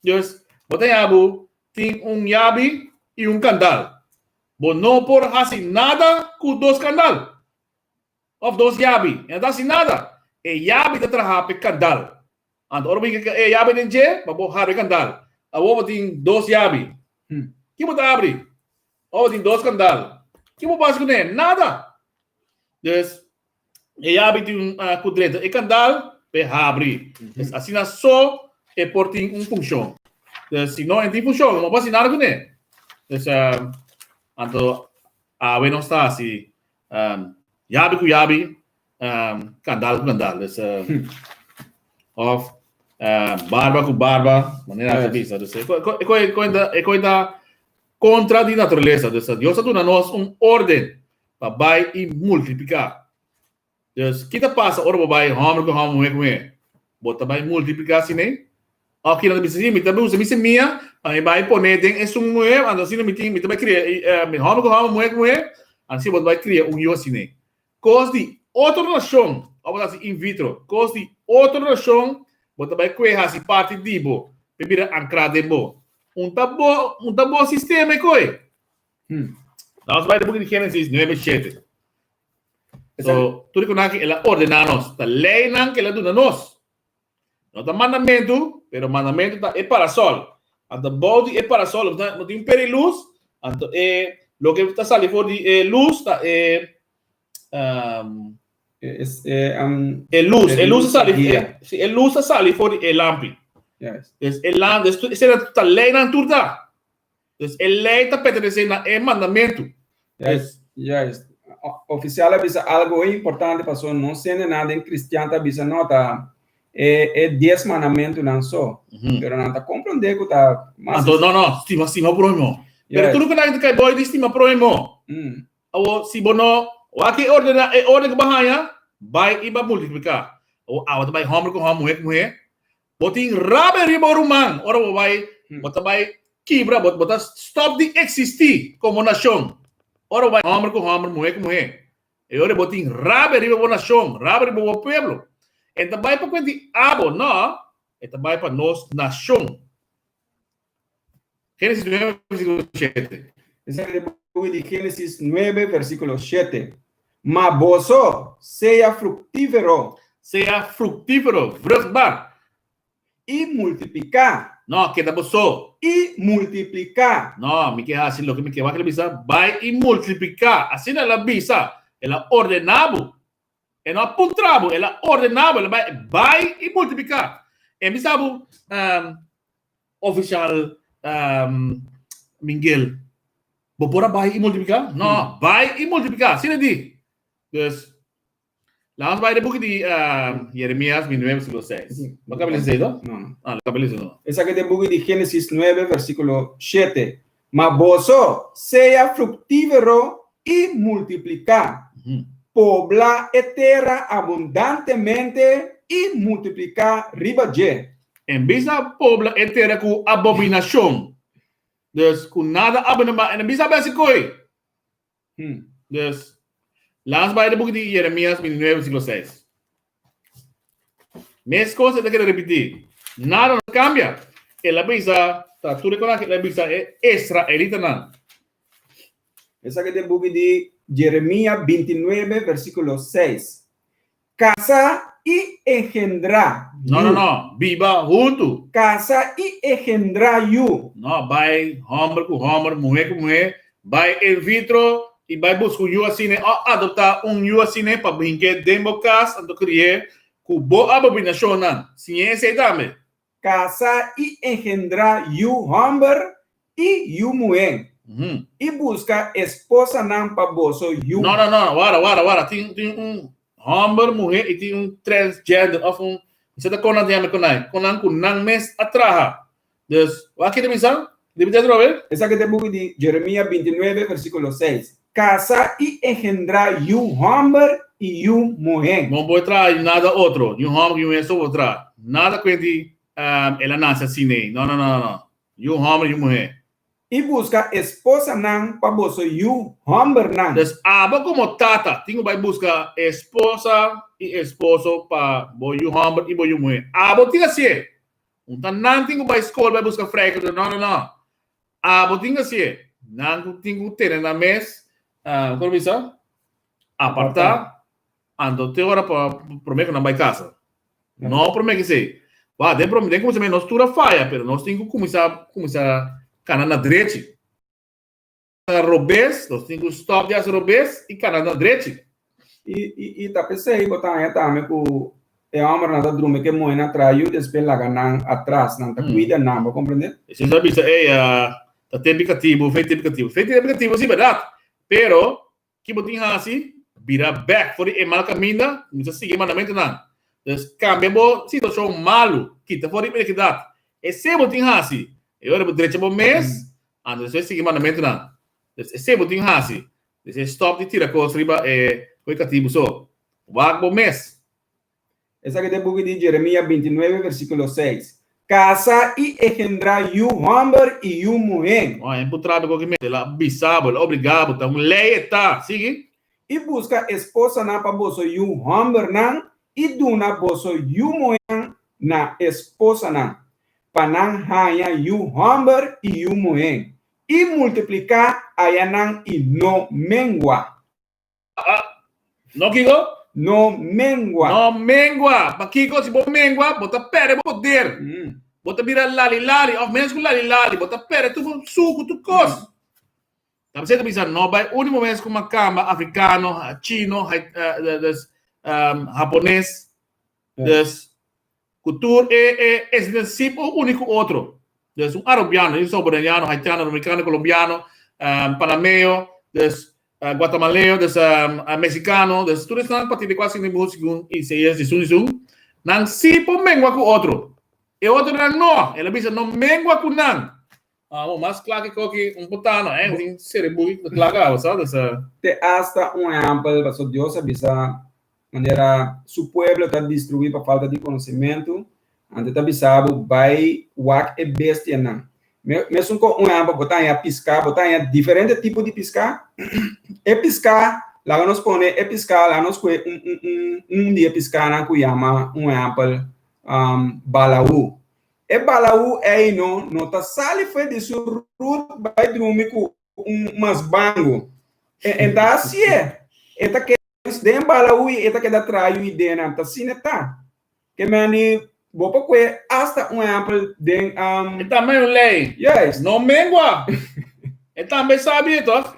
Dus, bo ta haña bo tin un yabi i un kandal. Bo no por hasi nada ku dos kandal òf dos yabi. E no ta hasi nada. E yabi ta traha pa e kandal. Anto ora bo hinka e yabi den dje, pa bo habri e kandal. Awor bo tin dos yabi. Ki bo ta habri? Awor bo tin dos kandal. Ki bo por hasi kuné? Nada! Dus, e yabi tin un ku drenta e kandal pa e habri. Dus asina so e por tin un funshon. Dus si no e tin funshon, no por hasi nada kuné. Dus, anto awe nos ta hasi yabi ku yabi, Kandal ku kandal, dus of barba ku barba, manera ta bisa. Dus e koi ta kontra di naturalesa. Dus Dios a duna nos un orden pa bai i multipliká. Dus ki ta pasa ora bo bai hòmber ku hòmber, muhé ku muhé? Bo ta bai multipliká asina? Òf kina ta bisa, sí, mi ta usa mi semia pa mi bai pone den esun muhé, anto asina mi tin, mi ta bai kria hòmber ku hòmber, muhé ku muhé, anto bo ta bai kria un yu asina. Kos di otro nashon, òf bo ta hasi in vitro, kos di otro nashon bo ta bai kue hasi parti di bo, p'e bira ankrá den bo. Un ta bo, un ta bo sistema e koe. Nos bai den buki di Génesis nuebe shete. So, tur e konan aki el a ordená nos, ta leinan ku el a duna nos. No ta mandamentu, pero mandamentu ta e parasol. Anto bou di e parasol no tin un peri lus, anto e loke ta sali for di e lus ta e um, E lus, e lus a sali, si e lus a sali for di e lampi. Yes. Dus e lampi, dus esei ta leinan tur ta. Dus e lei ta pertenesé na e mandamentu. Juist, juist. Ofisial a bisa algu hopi importante pasobra nos hendenan den kristian ta bisa no ta e e dies mandamentunan so. Pero nan ta komprondé ku ta mas. Anto no no, stima stima próhimo. Pero tur loke nan ta kai bou di stima próhimo. Awor si bo no wak e orden e orden ku bo a haña, bai i bo a multipliká. Awor awa ta bai hòmber ku hòmber, muhé ku muhé. Bo tin rabia riba bo ruman ora bo bai, bo ta bai kibra, bo ta stòp di eksistí komo nashon. Ora bo bai hòmber ku hòmber, muhé ku muhé, e ora bo tin rabia riba bo nashon, rabia riba bo pueblo. E ta bai pa kuent di abo, nò, e ta bai pa nos nashon. Génesis 9, versíkulo 7. Esaki ta e buki di Génesis 9, versíkulo 7. Ma boso, sea fruktífero. Sea fruktífero, vruchtbaar. I multipliká. No, keda bo so. I multipliká. No, mi ke hasi loke mi ke. Wak el a bisa, Bai i multipliká. Asina el a bisa, el a ordená bo. E no a puntra bo, el a ordená bo, el a bai, bai i multipliká. E bisa bo, Ofisial Mingel, bo por a bai i multipliká? No, bai i multipliká, asina di. Dus, laga nos bai den buki di Jeremias 29, versíkulo 6. Bo kaba lesa esei, no? No, no. Ah, lo kaba lesa, no. Esaki ta e buki di Génesis 9, versíkulo 7. Ma boso sea fruktífero i multipliká, pobla e tera abundantemente i multipliká riba dje. En bes a pobla e tera ku abominashon, dus ku nada abominabel, en bes a besi koi. Dus, laat ons bai de buki di Jeremias 29, versíkulo 6. Meskos e ta keda repití. Nada no kambia. El a bisa, ta tur e konan el a bisa e israelitanan. Esaki ta e buki di Jeremia 29, versíkulo 6. Kasa i engendrá yu. No, no, no. Biba huntu. Kasa i engendrá yu. No, bai hòmber ku hòmber, muhé ku muhé. Bai in vitro i bai buska un yu asina òf adoptá un yu asina pa hink'é den bo kas anto kri'é ku bo abominashonnan. Siñ'é esei tambe. Kasa i engendrá yu hòmber i yu muhé, i buska esposanan pa boso yu. No, no, no, wara, wara, wara, tin, tin un hòmber, muhé i tin un transgender òf un, mi sa ta kon nan ta yama e konai, kon nan ku nan mes a traha. Dus, wak ki ta bisa? Ripití atrobe. Esaki ta e buki di Jeremia 29, versíkulo 6, Kasa i engendrá yu hòmber i yu muhé. No por traha nada otro, yu hòmber ku yu muhé so por traha. Nada kuenti el a nase asina ei. No, no, no, no, no. Yu hòmber i yu muhé. I buska esposanan pa boso yu hòmbernan. Dus abo komo tata tin ku bai buska esposa i esposo pa bo yu hòmber i bo yu muhé. Abo tin hasié. Un ta nan tin ku bai skol bai buska vrijgeleide. No, no, no. Abo tin ku hasié. Nan ku tin ku tene nan mes, kon bisa? Apartá. Anto te ora pa promé ku nan bai kasa. No promé ku esei. Wak, den promé, den kuminsamentu nos tur a faya, pero nos tin ku kuminsá kuminsá kana na drechi. Na robes, nos tin ku stòp di hasi robes i kana na drechi. I i i ta p'esei bo ta haña tambe ku e hòmbernan ta drumi ku e muhénan traha yu, despues laga nan atras, nan ta kuida nan, bo komprendé? Esei ta bisa, ey, ta tempu katibu, fe tempu katibu. Fe tempu katibu si bèrdat, pero Ki bo tin hasi? Bira bek for di e mal kaminda, kuminsá sigui e mandamentunan. Dus, kambia bo situashon malu, kita for di inikidat. Esei bo tin hasi. E ora bo drecha bo mes, anto despues sigui e mandamentunan. Dus, esei bo tin hasi. Despues stòp di tira kos riba e koe katibu so. Wak bo mes. Esaki ta e buki di Jeremia 29, versíkulo 6. Kasa i engendrá yu hòmber i yu muhé. No, e por trata ku aki mes. El a bisa bo, el a obligá bo, ta un lei e ta. Sigui. I buska esposanan pa boso yu hòmbernan i duna boso yu muhénan na esposanan, pa nan haña yu hòmber i yu muhé, i multipliká ayanan i no mengua. No kiko? No mengua. No mengua. Pakiko? Si bo mengua, bo ta perde bo poder. Bo ta bira lali lali of menos ku lali lali. Bo ta perde tur bo suku, tur kos. Ta bisa ta bisa no bai último mes ku makamba afrikano, chino, dus. Hapones. Dus ku tur e e esnan si por uni ku otro. Dus un Arubiano, un Soberaniano, Haitiano, Dominicano, Colombiano, Panameo, dus Guatemaleo, dus Mexicano, dus tur esnan parti di kua sin segun Isaías disun disun, nan si por mengua ku otro. E otronan no, el a bisa no mengua ku nan. Amo mas kla ke koki un potano, eh, un cerebuki ku ta kla kaba, sa, dus. Te asta un ehèmpel, pasobra Dios a bisa manera su pueblo ta destruí pa falta di konosementu, anto e ta bisa bo bai wak e bestianan. Mesun ku un ehèmpel bo ta haña piská, bo ta haña diferente tipo di piská, e piská, laga nos pone e piská, laga nos kohe un un un un di e piskánan ku yama un ehèmpel balaú. E balaú ei no no ta sali fo'i di su rut bai drumi ku un masbangu. E e ta hasié. E ta keda den balaú i e ta keda traha yu ideanan. Ta asina e ta. Ke men di bo por kue asta un ehèmpel den. E tambe un lei. Juist. No mengua. E tambe sabi e tòg?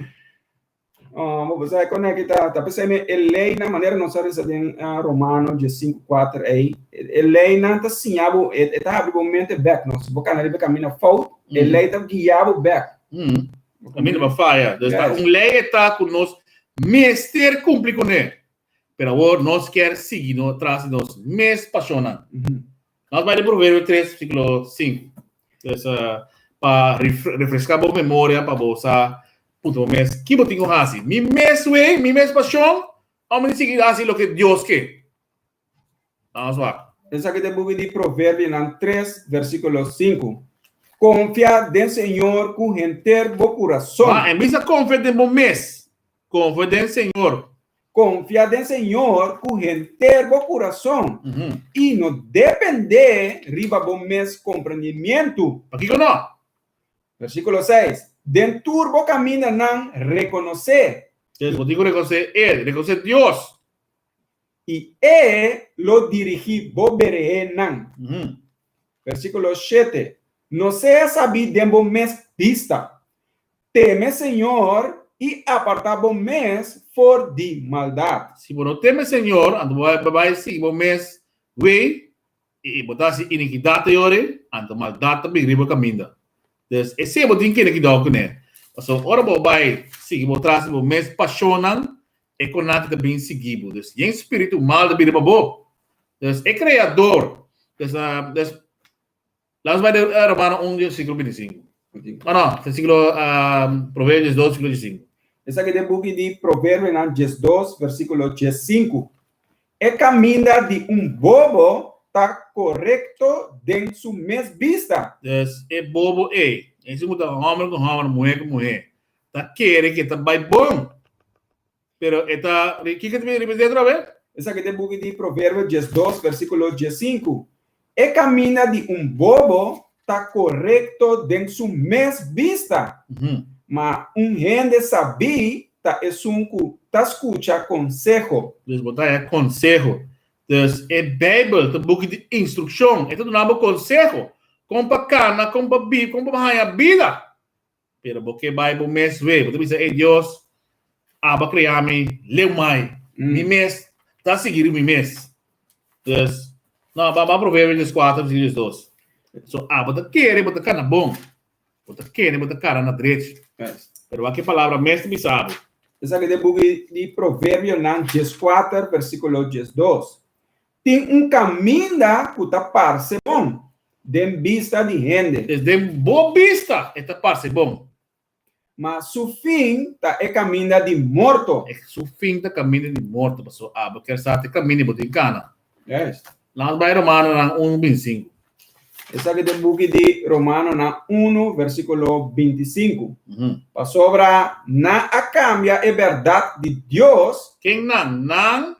Bo sa kon aki ta ta p'esei mi e leinan manera nos a resa den Romano diesinku kuater ei e leinan ta siña bo e ta habri bo mente bèk no si bo kana riba e kaminda fout e lei ta guia bo bèk. Kaminda bo faya dus ta un lei e ta ku nos mester kumpli kuné pero awor nos kier sigui no tras di nos mes pashonnan. Nos bai den Proverbio 3, versículo 5. Dus, pa refresca bo memoria, pa bo sa puntra bo mes, ki bo tin ku hasi? Mi mes way, mi mes pasion, of mi sigui hasi loke Dios ke? Vamos wak. Esaki ta e buki di Proverbionan 3, versículo 5. Konfia den Señor ku henter bo kurason. Ma en bisa konfia den bo mes, konfia den Señor. Konfia den Señor ku henter bo kurason i no dependé riba bo mes komprendimientu. Pakiko no? Versíkulo seis, Den tur bo kamindanan rekonosé. Entonces bo tin ku rekonosé El, rekonosé Dios. I E lo dirigí bo berehenan. Versíkulo shete, No sea sabí den bo mes bista. Teme Señor i apartá bo mes for di maldat. Si bo no teme Señor, anto bo a bai sigui bo mes wei i bo ta hasi inikidat ta yori, anto maldat ta bin riba bo kaminda. Dus esei bo tin kere kidau kuné. Pasobra ora bo bai sigui bo tras di bo mes pashonnan, e konaki ta bin sigui bo. Dus yen spiritu mal ta bin riba bo. Dus e Kreador, dus, dus Laat bai de Romano 1, versículo 25. Oh no, versículo um, Proverbios 2, versículo 15. Esaki den buki di Proverbionan 12, versículo 15. E kaminda di un bobo ta korekto den su mes bista. Dus e bobo ei, e ku ta hòmber ku hòmber, muhé ku muhé, ta kere ke ta bai bon. Pero e ta, kiko ta bini riba dentro awe? Esaki ta e buki di Proverbio 12, versíkulo 15. E kaminda di un bobo ta korekto den su mes bista, ma un hende sabí ta esun ku ta skucha konseho. Dus bo ta haña konseho. Dus e Beibel ta buki di instrukshon. E ta duna bo konseho kon pa kana, kon pa biba, kon pa haña bida. Pero bo ke bai bo mes we, bo ta bisa, Ey Dios, abo a krea mi leu mai, mi mes ta sigui riba mi mes. Dus, no, ba ba Proverbios 14, versículo 12. So, abo ta kere bo ta kana bon, bo ta kere bo ta kana na drechi. Pero wak e palabra mes ta bisa bo. Esaki ta e buki di Proverbionan 14, versículo 12. Tin un kaminda ku ta parse bon den bista di hende. Es den bo bista e ta parse bon. Ma su fin ta e kaminda di morto. E su fin ta kaminda di morto, pasobra abo kier sa te kaminda bo tin kana. Juist. Laat bai Romanonan 1, 25. Esaki ta e buki di Romanonan 1, versíkulo 25. Pasobra nan a kambia e bèrdat di Dios. Ken nan? Nan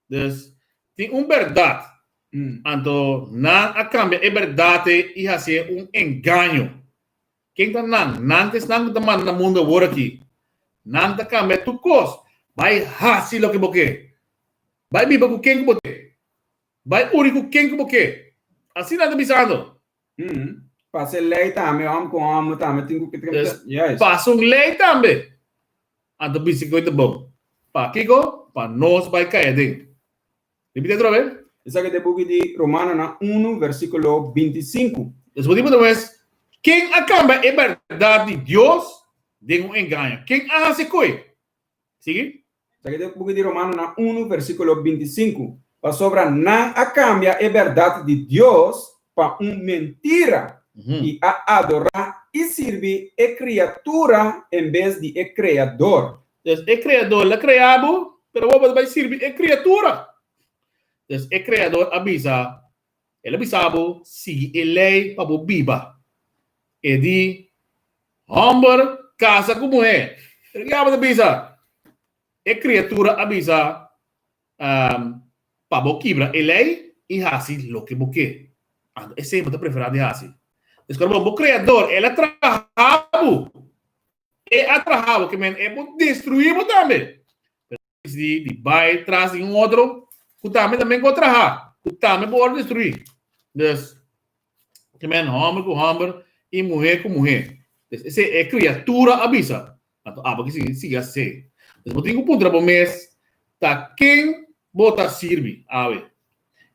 Dus, tin un bèrdat. Anto nan a kambia e bèrdat ei i hasié un engaño. Ken ta nan? Nan ta esnan ku ta manda na mundu awor aki. Nan ta kambia tur kos. Bai hasi loke bo ke. Bai biba ku ken ku bo ke. Bai uri ku ken ku bo ke. Asina nan ta bisando. Pasa e lei tambe, hòmber ku hòmber tambe tin ku. Dus, pasa un lei tambe. Anto bisa ku e ta bon. Pakiko? Pa nos bai kai aden. Ripití otro bes. Esaki ta e buki di Romanonan unu, versíkulo 25. Dus bo tin puntra bo mes, Ken a kambia e bèrdat di Dios den un engaño? Ken a hasi koe? Sigui. Esaki ta e buki di Romanonan unu, versíkulo 25. Pasobra nan a kambia e bèrdat di Dios pa un mentira i a adorá i sirbi e kriatura en bes di e Kreador. Dus e Kreador la krea bo, pero bo ta bai sirbi e kriatura. Dus e Kreador a bisa, El a bisa bo sigui e lei pa bo biba. E di, Hòmber kasa ku muhé. Pero ke abo ta bisa? E kriatura a bisa, Pa bo kibra e lei i hasi loke bo ke. Anto esei bo ta preferá di hasi. Dus kòrda bo, bo Kreador, el a traha bo. E a traha bo, ke men e por destruí bo tambe. Pero disidí di bai tras di un otro ku tambe tambe por traha, ku tambe por wòrdu destruí. Dus, ke men hòmber ku hòmber i muhé ku muhé. Dus esei e kriatura a bisa. Anto abo ke sigui sigui hasi esei. Dus bo tin ku puntra bo mes, ta ken bo ta sirbi awe?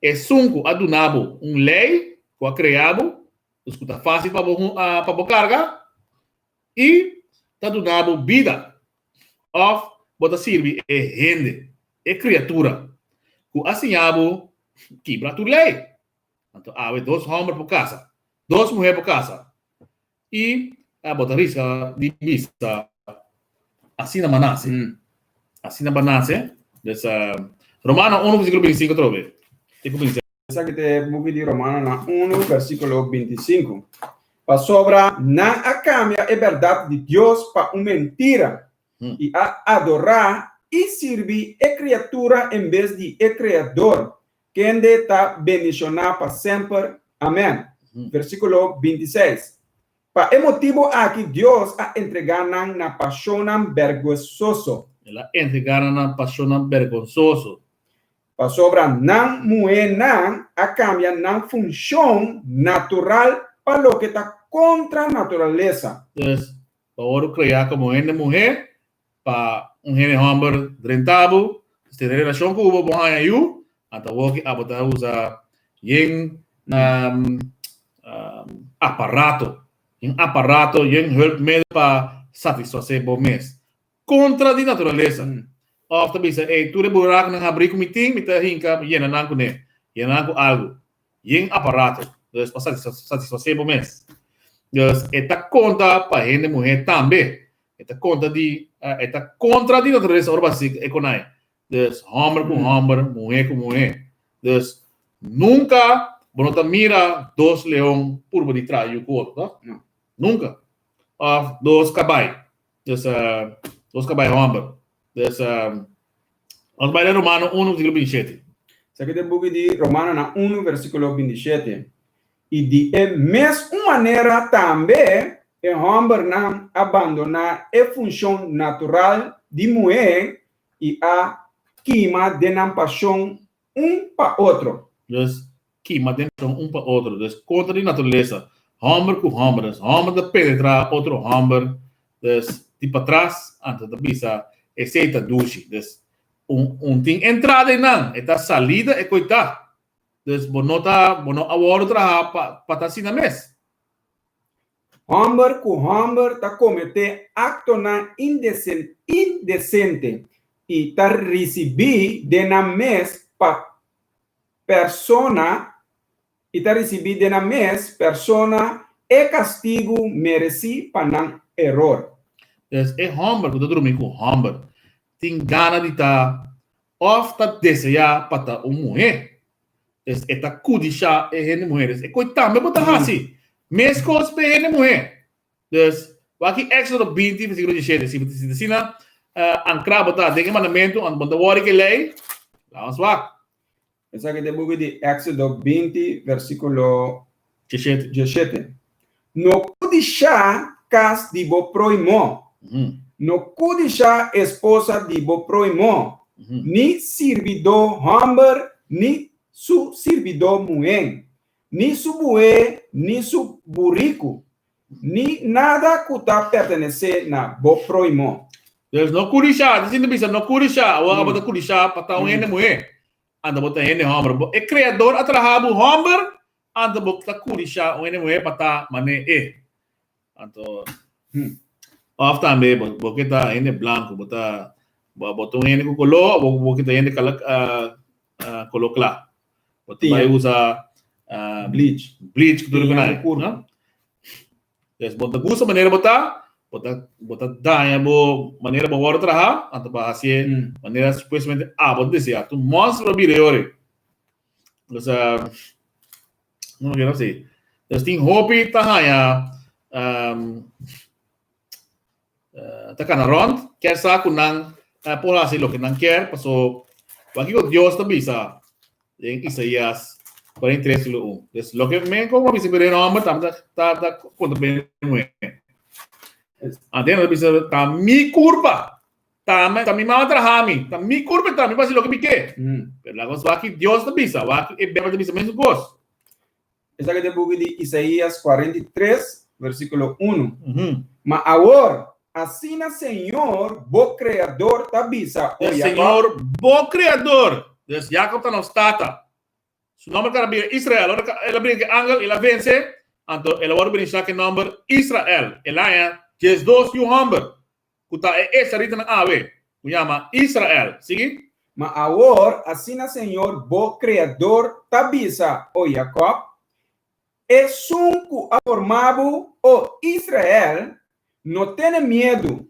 Esun ku a duna bo un lei ku a krea bo, dus ku ta fásil pa bo pa bo karga, I ta duna bo bida, òf bo ta sirbi e hende, e kriatura, ku a siña bo kibra tur lei. Anto awe dos hòmber por kasa, dos muhé por kasa, i bo ta riska di bisa asina bo a nase. Asina bo a nase. Dus, Romano unu versíkulo 25 atrobe. Te kuminsá. Esaki ta e buki di Romanonan unu, versíkulo 25. Pasobra nan a kambia e bèrdat di Dios pa un mentira i a adorá i sirbi e kriatura en bes di e Kreador, kende ta bendishoná pa semper. Amèn. Versíkulo 26. Pa e motibu aki Dios a entregá nan na pashonnan berguensoso. El a entregá nan na pashonnan bergonsoso. Pasobra nan muhénan a kambia nan funshon natural pa loke ta kontra naturalesa. Dus, bo a wòrdu kreá komo hende muhé pa un hende hòmber drenta bo, tene relashon ku bo, bo haña yu, anto awor ki abo ta usa yen aparato, yen aparato, yen hulpmiddel pa satisfasé bo mes. Kontra di naturalesa. Òf ta bisa, ey, tur e burakunan habrí ku mi tin, mi ta hinka yena nan kuné, yena nan ku algu. Yen aparato, dus pa satisfasé bo mes. Dus e ta konta pa hende muhé tambe. E ta konta di, e ta kontra di naturalesa ora bo hasi e konai. Dus hòmber ku hòmber, muhé ku muhé. Dus nunka bo no ta mira dos leon purba di traha yu ku otro, toh? No. Nunka. Òf dos kabai. Dus dos kabai hòmber. Dus nos bai den Romano unu versíkulo 27. Esaki ta e buki di Romanonan unu versíkulo 27. I di e mes un manera tambe e hòmbernan a bandoná e funshon natural di muhé i a kima den nan pashon un pa otro. Dus, kima den pashon un pa otro. Dus, kontra di naturalesa, hòmber ku hòmber. Dus, hòmber ta penetrá otro hòmber, dus, di patras, anto ta bisa esei ta dushi. Dus, un un tin entrada einan, e ta salida e koitá. Dus bo no ta, bo no a wòrdu traha pa pa ta asina mes. Hòmber ku hòmber ta kometé aktonan indesente i ta risibí den nan mes pa persona i ta risibí den nan mes persona e kastigu meresí pa nan eror. Dus e hòmber ku ta drumi ku hòmber tin gana di ta òf ta deseá pa ta un muhé. Dus e ta kudishá e hende muhé. Dus e koi tambe bo ta hasi meskos pa e hende muhé. Dus wak ki Éxodo 20 versíkulo 17. Si bo ta sinti asina ankrá bo ta den e mandamentu, anto bo no ta wòri ku e lei, laga nos wak. Esaki ta e buki di Éxodo 20 versíkulo 17. No kudishá kas di bo próhimo. No kudishá esposa di bo próhimo, ni sirbidó hòmber ni su sirbidó muhé, ni su bué ni su buriku, ni nada ku ta pertenesé na bo próhimo. Dus no kudishá, ta sinti bisa no kudishá, awor abo ta kudishá pa ta un hende muhé. Anto bo ta hende hòmber. Bo e Kreador a traha bo hòmber, anto bo ta kudishá un hende muhé pa ta manera e. Anto, òf tambe bo bo ke ta hende blanku, bo ta bo ta un hende ku koló, òf bo ke ta hende kala koló kla. Bo ta bai usa Bleach. Bleach ku tur ku nan, no? Des bo ta gusta manera bo ta, bo ta bo ta daña bo manera bo wòrdu traha, anto pa hasié manera supuestamente abo ta deseá. Tur mònster lo bira e ora ei. Dus no me quiero así. Dus tin hopi ta haña ta kana rònt, kier sa ku nan por hasi loke nan kier, paso wak kiko Dios ta bisa den Isaías 43 versíkulo 1. Dus loke men kon a bisa ku den hòmber tambe ta ta konta pa e muhé. Anto ta bisa ta mi kurpa, ta mi ta mi mama traha mi, ta mi kurpa ta mi por hasi loke mi ke. Pero laga nos wak ki Dios ta bisa, wak e Beibel ta bisa mesun kos. Esaki ta e buki di Isaías 43, versíkulo 1. Ma awor, asina Señor, bo Kreador, ta bisa, o E Jakòb. Señor, bo Kreador. Dus Jakòb ta nos tata. Su nòmber kara bira Israel. Ora el a bringa ku e angel, el a vense, anto el a wòrdu benishá ku e nòmber Israel. El a haña diesdos yu hòmber, ku ta e israelitanan awe, ku yama Israel. Sigui. Ma awor, asina Señor bo Kreador ta bisa, o Jakòb, Esun ku a forma bo, o Israel, no tene miedu,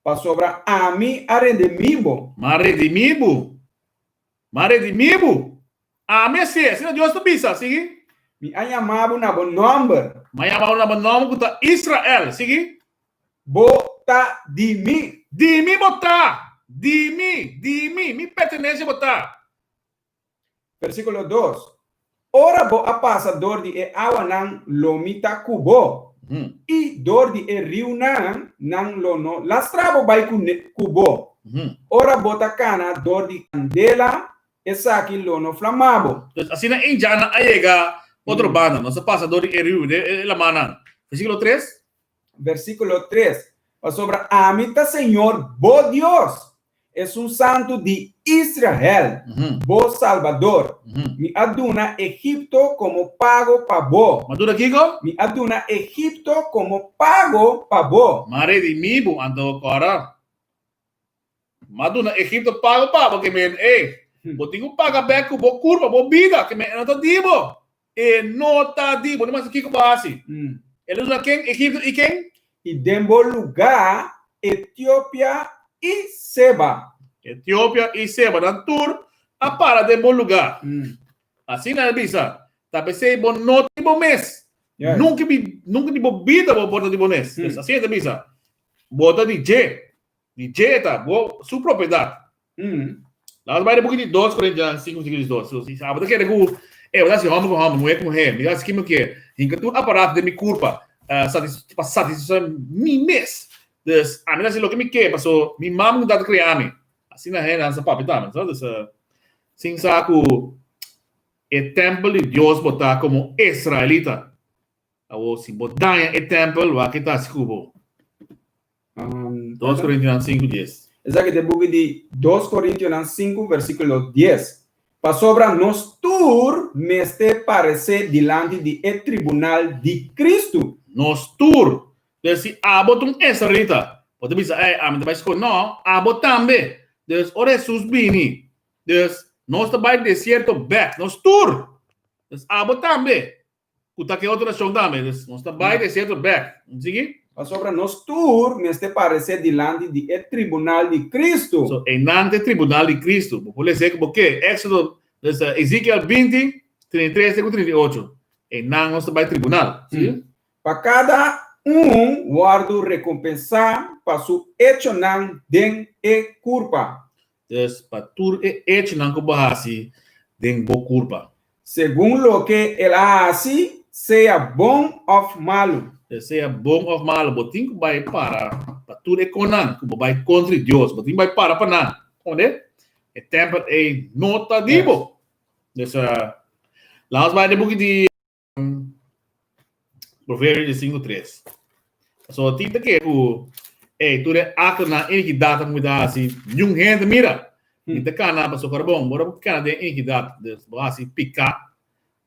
pasobra ami a redimí bo. M'a redimí bo. M'a redimí bo. Ami a ser, asina Dios ta bisa. Sigui. Mi a yama bo na bo nòmber. Mi a yama bo na bo nòmber ku ta Israel. Sigui. Bo ta di mi. Di mi bo ta. Di mi, di mi, mi pertenencia bo ta. Versíkulo dos, Ora bo a pasa dor di e awanan, lo mi ta ku bo, i dor di e riunan, nan lo no lastra bo bai ku bo. Ora bo ta kana dor di kandela, esaki lo no flama bo. Pues asina indjannan a yega otro banda. Nos a pasa dor di e riu, e lamannan. Versíkulo tres. Versíkulo tres, Pasobra ami ta Señor bo Dios, Esun Santu di Israel, bo Salbador. Mi a duna Egipto komo pago pa bo. Mi a duna kiko? Mi a duna Egipto komo pago pa bo. Mi a redimí bo, anto kòrda. Mi a duna Egipto pago pa bo, ke men, ey, bo tin ku paga bèk ku bo kurpa, bo bida, ke men e no ta di bo. E no ta di bo. No mas kiko bo hasi. El a duna ken? Egipto i ken? I den bo lugá, Etiopia i Seba. Etiopia i Seba, nan tur a para den bo lugá. Asina el a bisa, Ta p'esei bo no ta di bo mes. Nunka bi, nunka di bo bida bo por ta di bo mes. Asina el ta bisa, Bo ta di dje. Di dje ta bo, su propiedat. Laat bai de buki di 2 Korintianan 5 versíkulo 12. So, si abo ta kere ku e bo ta hasi hòmber ku hòmber, muhé ku muhé, mi ta hasi kiko mi ke, hinka tur aparato den mi kurpa satis pa satisfasé mi mes. Dus, ami ta hasi loke mi ke paso mi mama ku tata kria mi. Asina hendenan sa papia tambe, so. Dus, sin sa ku e tèmpel di Dios bo ta komo israelita. Awor, si bo daña e tèmpel, wak ke ta hasi ku bo? 2 Korintionan 5, 10. Esaki ta e buki di 2 Korintionan 5, versíkulo 10. Pasobra nos tur mester paresé dilanti di e tribunal di Kristu. Nos tur. Dus si abo ta un israelita, bo ta bisa, Ey, ami ta bai skol. No, abo tambe. Dus ora Hesus bini, dus nos ta bai desierto bèk, nos tur. Dus abo tambe. Ku ta ke otro nashon tambe. Dus nos ta bai desierto bèk. Sigui. Pasobra nos tur mester paresé dilanti di e tribunal di Kristu. So, einan ta e tribunal di Kristu. Bo por lesa ku bo ke. Éxodo, dus Ezekiel 20, 33 te ku 38. Einan nos ta bai tribunal. Sigui. Pa kada un wòrdu rekompensá pa su echonan den e kurpa. Dus pa tur e echonan ku bo hasi den bo kurpa. Segun loke el a hasi, sea bon òf malu. Sea bon òf malu, bo tin ku bai para pa tur e konan ku bo bai kontra di Dios. Bo tin ku bai para pa nan. Komprendé? E tèmpel ei no ta di bo. Dus, laat nos bai den buki di. Proverbio di 5 3. So ti ta ke ku ey tur e actonan inikidat ku mi ta hasi niun hende mira. Mi ta kana pasobra bon, ora bo kana den inikidat, dus bo hasi piká,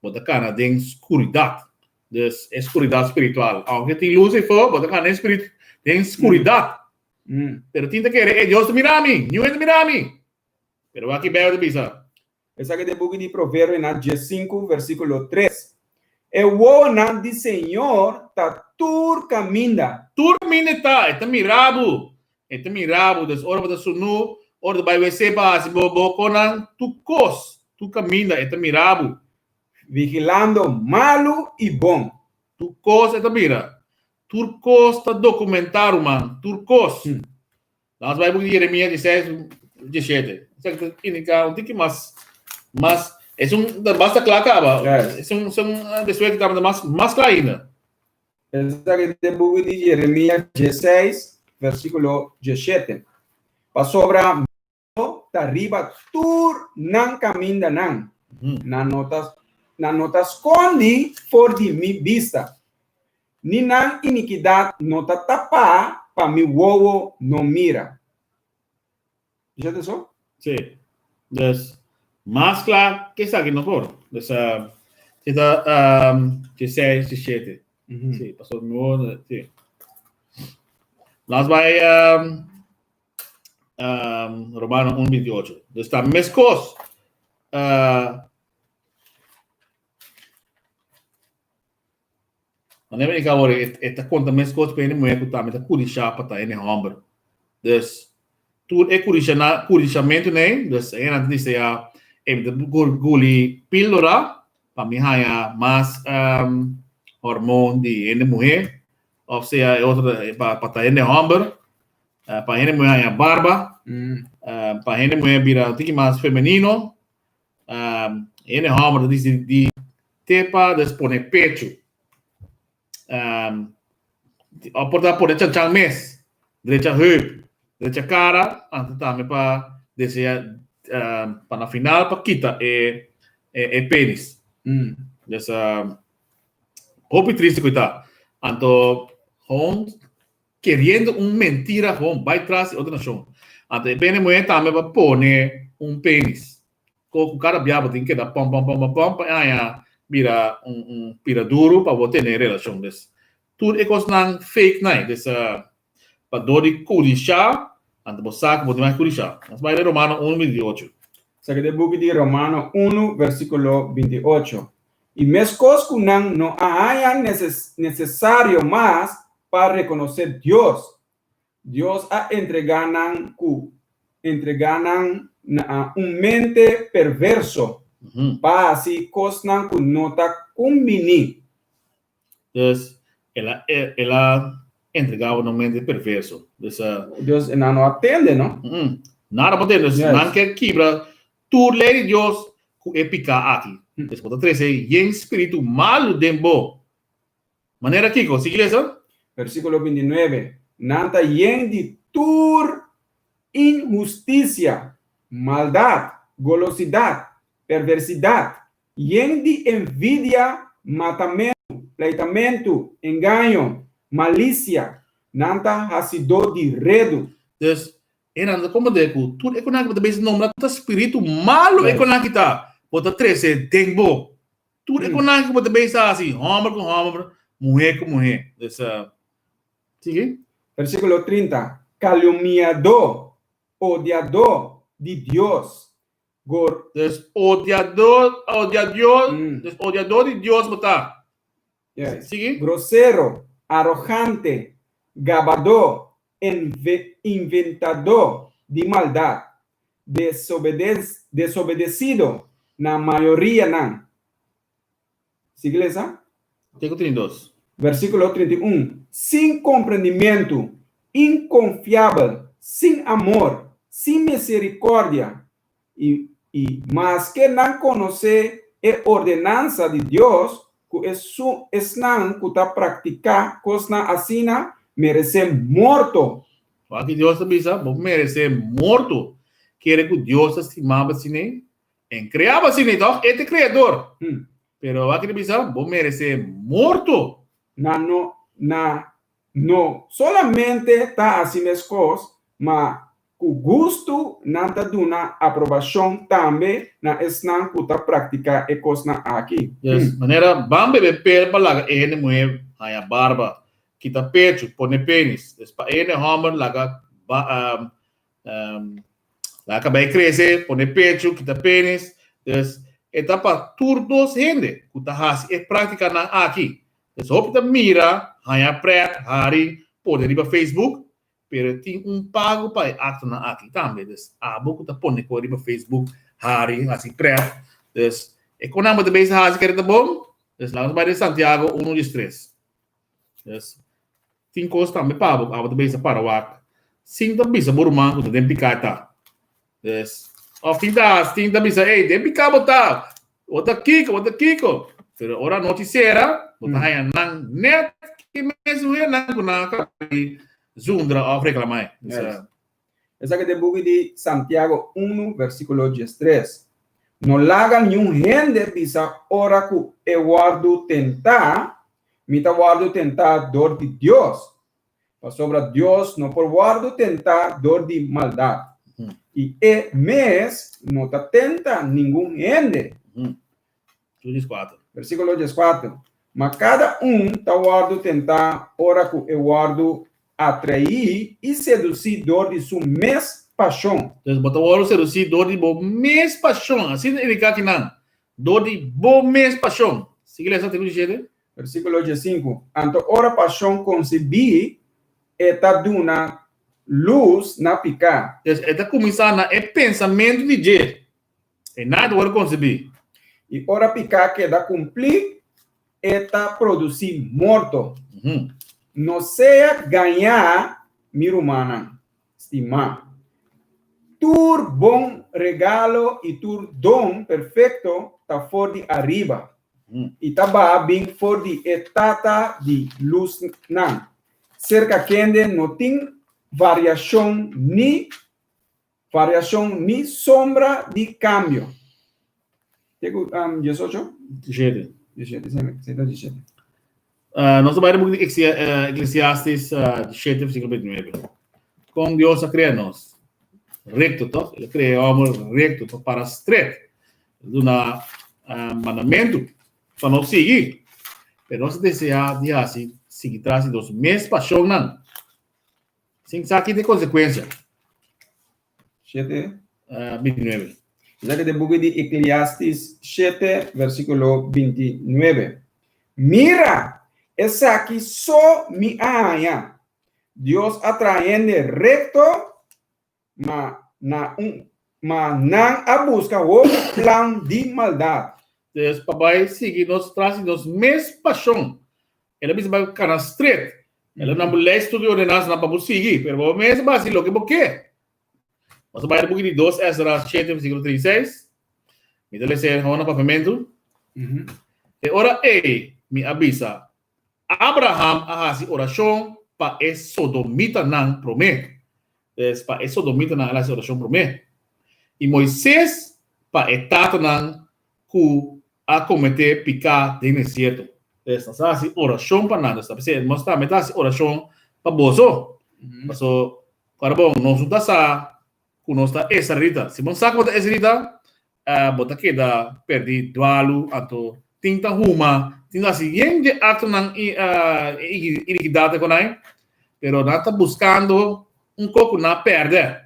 bo ta kana den skuridat. Dus e skuridat spiritual. Aunke tin lus ei fo, bo ta kana den spirit, den skuridat. Pero tin ta kere, e Dios ta mira mi, niun hende ta mira mi. Pero wak ki Bijbel ta bisa. Esaki ta e buki di Proverbionan diesinku versíkulo tres. E wowonan di Señor ta tur kaminda. Tur kaminda e ta, e ta mira bo, e ta mira bo. Dus ora bo ta sunú, ora bo ta bai wc pa hasi bo bo konan, tur kos, tur kaminda e ta mira bo. Vigilando malu i bon. Tur kos e ta mira. Tur kos ta dokumentá, ruman, tur kos. Nos bai buki di Jeremia 16, 17. Esaki ta indica un tiki mas, mas, es un, ta basta kla kaba. Yes. Es un, son despues ki tabata mas, mas kla ainda. Esaki ta e buki di Jeremia 16, versíkulo 17. Pasobra mi ta riba tur nan kamindanan, nan no ta, nan no ta skondi for di mi bista. Ni nan inikidat no ta tapá pa mi wowo no mira. Bisa ta so? Sí. Dus, mas kla ke esaki no por. Dus, si ta dieseis, diesshete. Sí, pasobra mi wowo, sí. Nos bai Romano un bintiocho. Dus ta meskos. Manera mi awor e ta konta mes kos pa hende muhé ku tambe ta kudishá pa ta hende hòmber. Dus tur e kudishanan kudishamentu nei, dus e hendenan ta deseá e mi ta guli píldora pa mi haña mas hormon di hende muhé òf sea e otro pa ta hende hòmber, pa hende muhé haña barba, pa hende muhé bira un tiki mas femenino. Hende hòmber ta disidí te pa des pone pechu. Òf por ta pone chanchan mes, drecha heup, drecha kara, anto tambe pa desea pa na final pa kita e e penis. Des hopi triste ku e ta. Anto hon Keriendo un mentira gewoon bai tras di otro nashon. Anto e pene muhé tambe pa pone un penis. Ko ku kada bia bo tin keda pom pom pom pom pom pa e haña bira un un pira duru pa bo tene relashon. Des tur e kosnan fake nai. Des pa dor di kudishá anto bo sa ku bo tin mas kudishá. Nos bai den Romano unu 28. Esaki ta e buki di Romano unu versíkulo 28. I meskos ku nan no a haña nesesario mas pa rekonosé Dios, Dios a entregá nan ku entregá nan na un mente perverso pa hasi kosnan ku no ta kumbiní. Dus, el a el a entregá bo na un mente perverso. Dus, Dios, nan no a tende, no? Nada por tende. Dus, nan ke kibra Tur lei di Dios ku e piká aki. Es bo ta trese yen spiritu malu den bo. Manera kiko? Sigui lesa. Versíkulo 29, Nan ta yen di tur inhustisia, maldat, golosidat, perversidat, yen di envidia, matamentu, pleitamentu, engaño, malisia, nan ta hasidó di redu. Dus, E nan ta komprendé ku tur e konan ku bo ta bisa nombra ta spiritu malu e konan ki ta bo ta trese den bo. Tur e konan ku bo ta bisa hasi hòmber ku hòmber, muhé ku muhé. Dus, sigui. Versíkulo 30, Kalumniadó, odiadó di Dios, gor. Dus, odiadó, odiadó, dus odiadó di Dios bo ta. Yes. Sigui. Grosero, arogante, gabadó, inventadó di maldat, desobedesido na mayorianan. Sigui lesa. Te ku 32. Versíkulo 31, Sin komprendimentu, inkonfiabel, sin amor, sin miserikòrdia, I, i maske nan konosé e ordenansa di Dios, ku esun, esnan ku ta praktiká kosnan asina meresé morto. Wak Dios ta bisa, Bo meresé morto. Kere ku Dios ta stima bo asin'ei? En krea bo asin'ei, tòg? E ta e Kreador. Pero wak ta bisa, Bo meresé morto. Nan no, na no solamente ta hasi meskos, ma. Ku gustu nan ta duna aprobashon tambe na esnan ku ta praktiká e kosnan aki. Dus, manera ban bebe pel pa laga e hende muhé haña barba, kita pechu, pone penis. Dus pa e hende hòmber laga laga kabei krese, pone pechu, kita penis. Dus e ta pa tur dos hende ku ta hasi e práktikanan aki. Dus hopi ta mira, haña prèt, hari, pone riba Facebook, Pero tin un pago pa e actonan aki tambe. Dus abo cu ta pone cu riba Facebook hari, haci pret. Dus e conan bo ta bezig haci kere ta bon. Dus laga nos bai den Santiago uno diestres. Dus tin cos tambe pa abo cu abo ta bezig para wak sin ta bisa bo ruman cu ta den pica ta. Dus of tin ta haci, tin ta bisa ey den pica bo ta. Bo ta kiko, bo ta kiko. Pero ora nochi sera, bo ta haña nan net ki mesun hendenan ku nan a kaba di zundra òf reklamá. Yes. Esaki ta e buki di Santiago unu versíkulo diestres. No laga niun hende bisa ora ku e wòrdu tentá, Mi ta wòrdu tentá dor di Dios. Pasobra Dios no por wòrdu tentá dor di maldat, i E mes no ta tenta ningun hende. Versíkulo dieskuater, Ma kada un ta wòrdu tentá ora ku e wòrdu atraí i sedusí dor di su mes pashon. Entonces, bo ta wòrdu sedusí dor di bo mes pashon. Asina ta indiká kinan, dor di bo mes pashon. Sigui lesa artíkulo diesshete. Versíkulo diesinku, Anto ora pashon konsibí, e ta duna lus na piká. Dus e ta kuminsá na e pensamentu di dje, e na ta wòrdu konsibí. I ora piká keda kumplí, e ta produsí morto. No sea gañá, mi rumannan stimá. Tur bon regalo i tur don perfekto ta for di ariba, i ta baha bin for di e Tata di lusnan, serka kende no tin variashon ni variashon ni sombra di kambio. Te ku diesocho? Dieshete. Dieshete, esei ta dieshete. Nos ta bai den buki di Eklesiastes shete versíkulo beintinuebe. Kon Dios a krea nos? Rekto, tòg? El a krea e hòmber rekto pa para stret. El a duna mandamentu pa nos sigui. Pero nos ta deseá di hasi sigui tras di nos mes pashonnan sin sa ki ta e konsekuensia. Shete. Bintinuebe. Esaki ta e buki di Ekliastis shete, versíkulo bintinuebe. Mira! Esaki so mi a haña, Dios a traha hende rekto, ma na un ma nan a buska hopi plan di maldat. Dus pa bai sigui nos tras di nos mes pashon. El a bisa bai kana stret. El a duna bo lei tur di ordenansanan pa bo sigui, pero bo mes a hasi loke bo ke. Nos a bai na buki di dos Esdras shete versíkulo 36. Mi ta lesa e na papiamentu. E ora ei mi a bisa, Abraham a hasi orashon pa e sodomitanan promé. Pues, pa e sodomitanan el a hasi orashon promé. I Moises pa e tatanan ku a kometé piká den desierto. Pues, nos a hasi orashon pa nan. Nos ta p'esei, nos tambe ta hasi orashon pa boso. Paso, ora bon, nos no ta sa ku nos ta israelita. Si bo sa ku bo ta israelita, bo ta keda pèrdí dualu, anto tin ta huma, tin ta hasi yen dje aktonan inikidat ku nan, pero nan ta buskando un kos ku nan a pèrdè.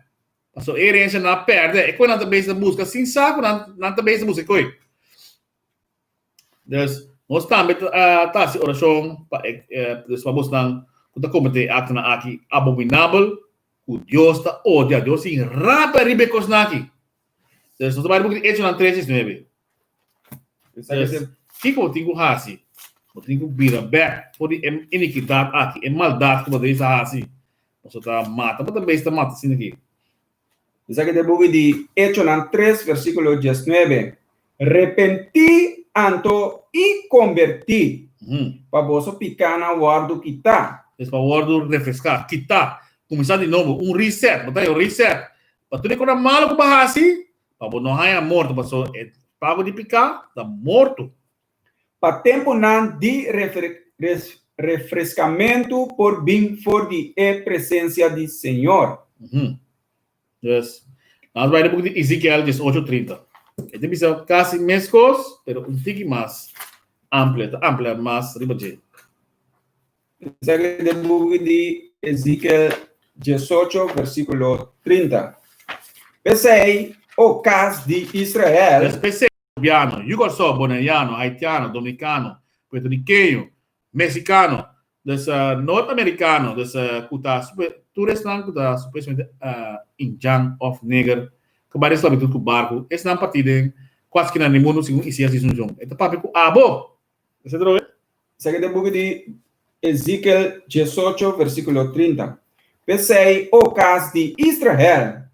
Pasobra e herensia nan a pèrdè, e kos nan ta bezig ta buska sin sa ku nan ta bezig ta buska e kos. Dus, nos tambe ta hasi orashon pa e dus pa bosnan ku ta kometé e aktonan aki abominabel ku Dios ta odia. Dios tin rabia riba e kosnan aki. Dus, nos ta bai riba buki di Echonan tres diesnuebe. Dus, kiko bo tin ku hasi? Bo tin ku bira bèk for di e inikidat aki, e maldat ku bo ta bisa hasi. Boso ta mata, bo ta bes ta mata asina aki. Esaki ta e buki di Echonan tres versíkulo diesnuebe, Repentí anto i kombertí, pa boso pikánan wòrdu kitá. Es pa wòrdu refreská, kitá, kuminsá di nobo, un reset, bo ta haña un reset pa tur e kosnan malu ku bo a hasi, pa bo no haña morto, pasobra e pago di piká ta morto. Pa tempunan di refreskamentu por bin for di e presensia di Señor. Dus, nos bai na buki di Ezekiel 18:30. E ta bisa kasi meskos, pero un tiki mas amplio, ta amplia mas riba dje. Esaki ta e buki di Ezekiel 18, versíkulo 30. P'esei, o kas di Israel. Dus p'esei, Rubiano, Yugosò, Boneriano, Haitiano, Dominicano, Puertorriqueño, Mexicano, dus Noord Americano, dus ku ta tur esnan ku ta supuestamente indjan òf neger ku bai den sklabitut ku barku, esnan partí den kuater skina di mundu segun Isías 11. E ta papia ku abo. Esei ta roe. Esaki ta e buki di Ezekiel 18, versíkulo 30. P'esei, o kas di Israel,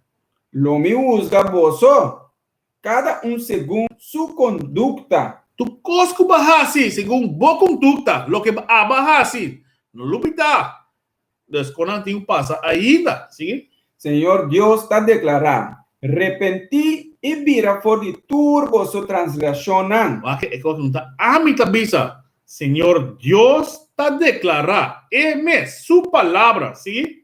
lo mi husga boso, kada un segun su kondukta. Tur kos ku bo a hasi segun bo kondukta, loke bo abo a hasi, no lubidá. Dus kon nan tin ku pasa ainda. Sigui. Señor Dios ta deklará, Repentí i bira for di tur boso transgreshonnan. Wak e kos no ta ami ta bisa, Señor Dios ta deklará, E mes, Su Palabra. Sigui.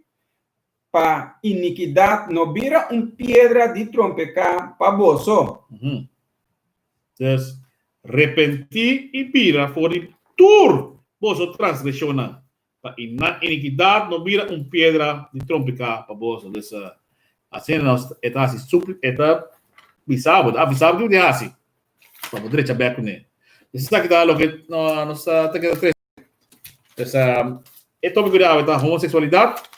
Pa inikidat no bira un piedra di trompeká pa boso. Dus, repentí i bira for di tur boso transgreshonnan, pa inikidat no bira un piedra di trompeká pa boso. Dus, asina nos e ta hasi supli, e ta bisa bo, ta avisá bo kiko di hasi, pa bo drecha bèk kuné. Dus esaki ta loke nos ta keda trese. Dus, e tópiko di awe ta homoseksualidat.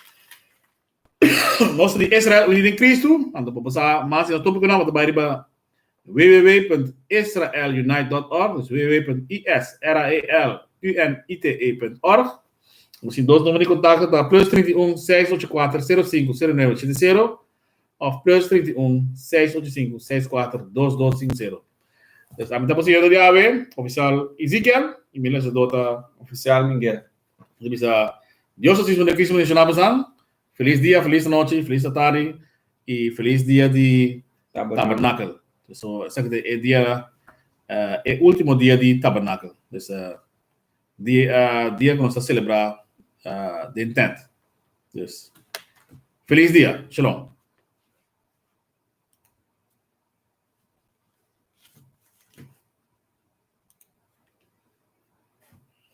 Nos ta di Israel uní den Kristu. Anto pa bo sa mas di nos tópikonan, bo ta bai riba www.israelunite.org, dus www.israelunite.org. Nos tin dos numero di kontakto, ta plus 31 684 05 09 80 òf plus 31 685 64 2250. Dus ami ta poseidor di awe, Oficial Ezekiel, y mi lensador ta Oficial Miguel. Nos ta bisa Dios ta sismo den Cristo bendiciona bosan. Feliz dia, feliz anochi, feliz atardi y feliz dia di Tabernakel. So esaki ta e dia, e ultimo dia di Tabernakel. Dus dia dia ku nos ta celebra den tent. Dus feliz dia. Shalom.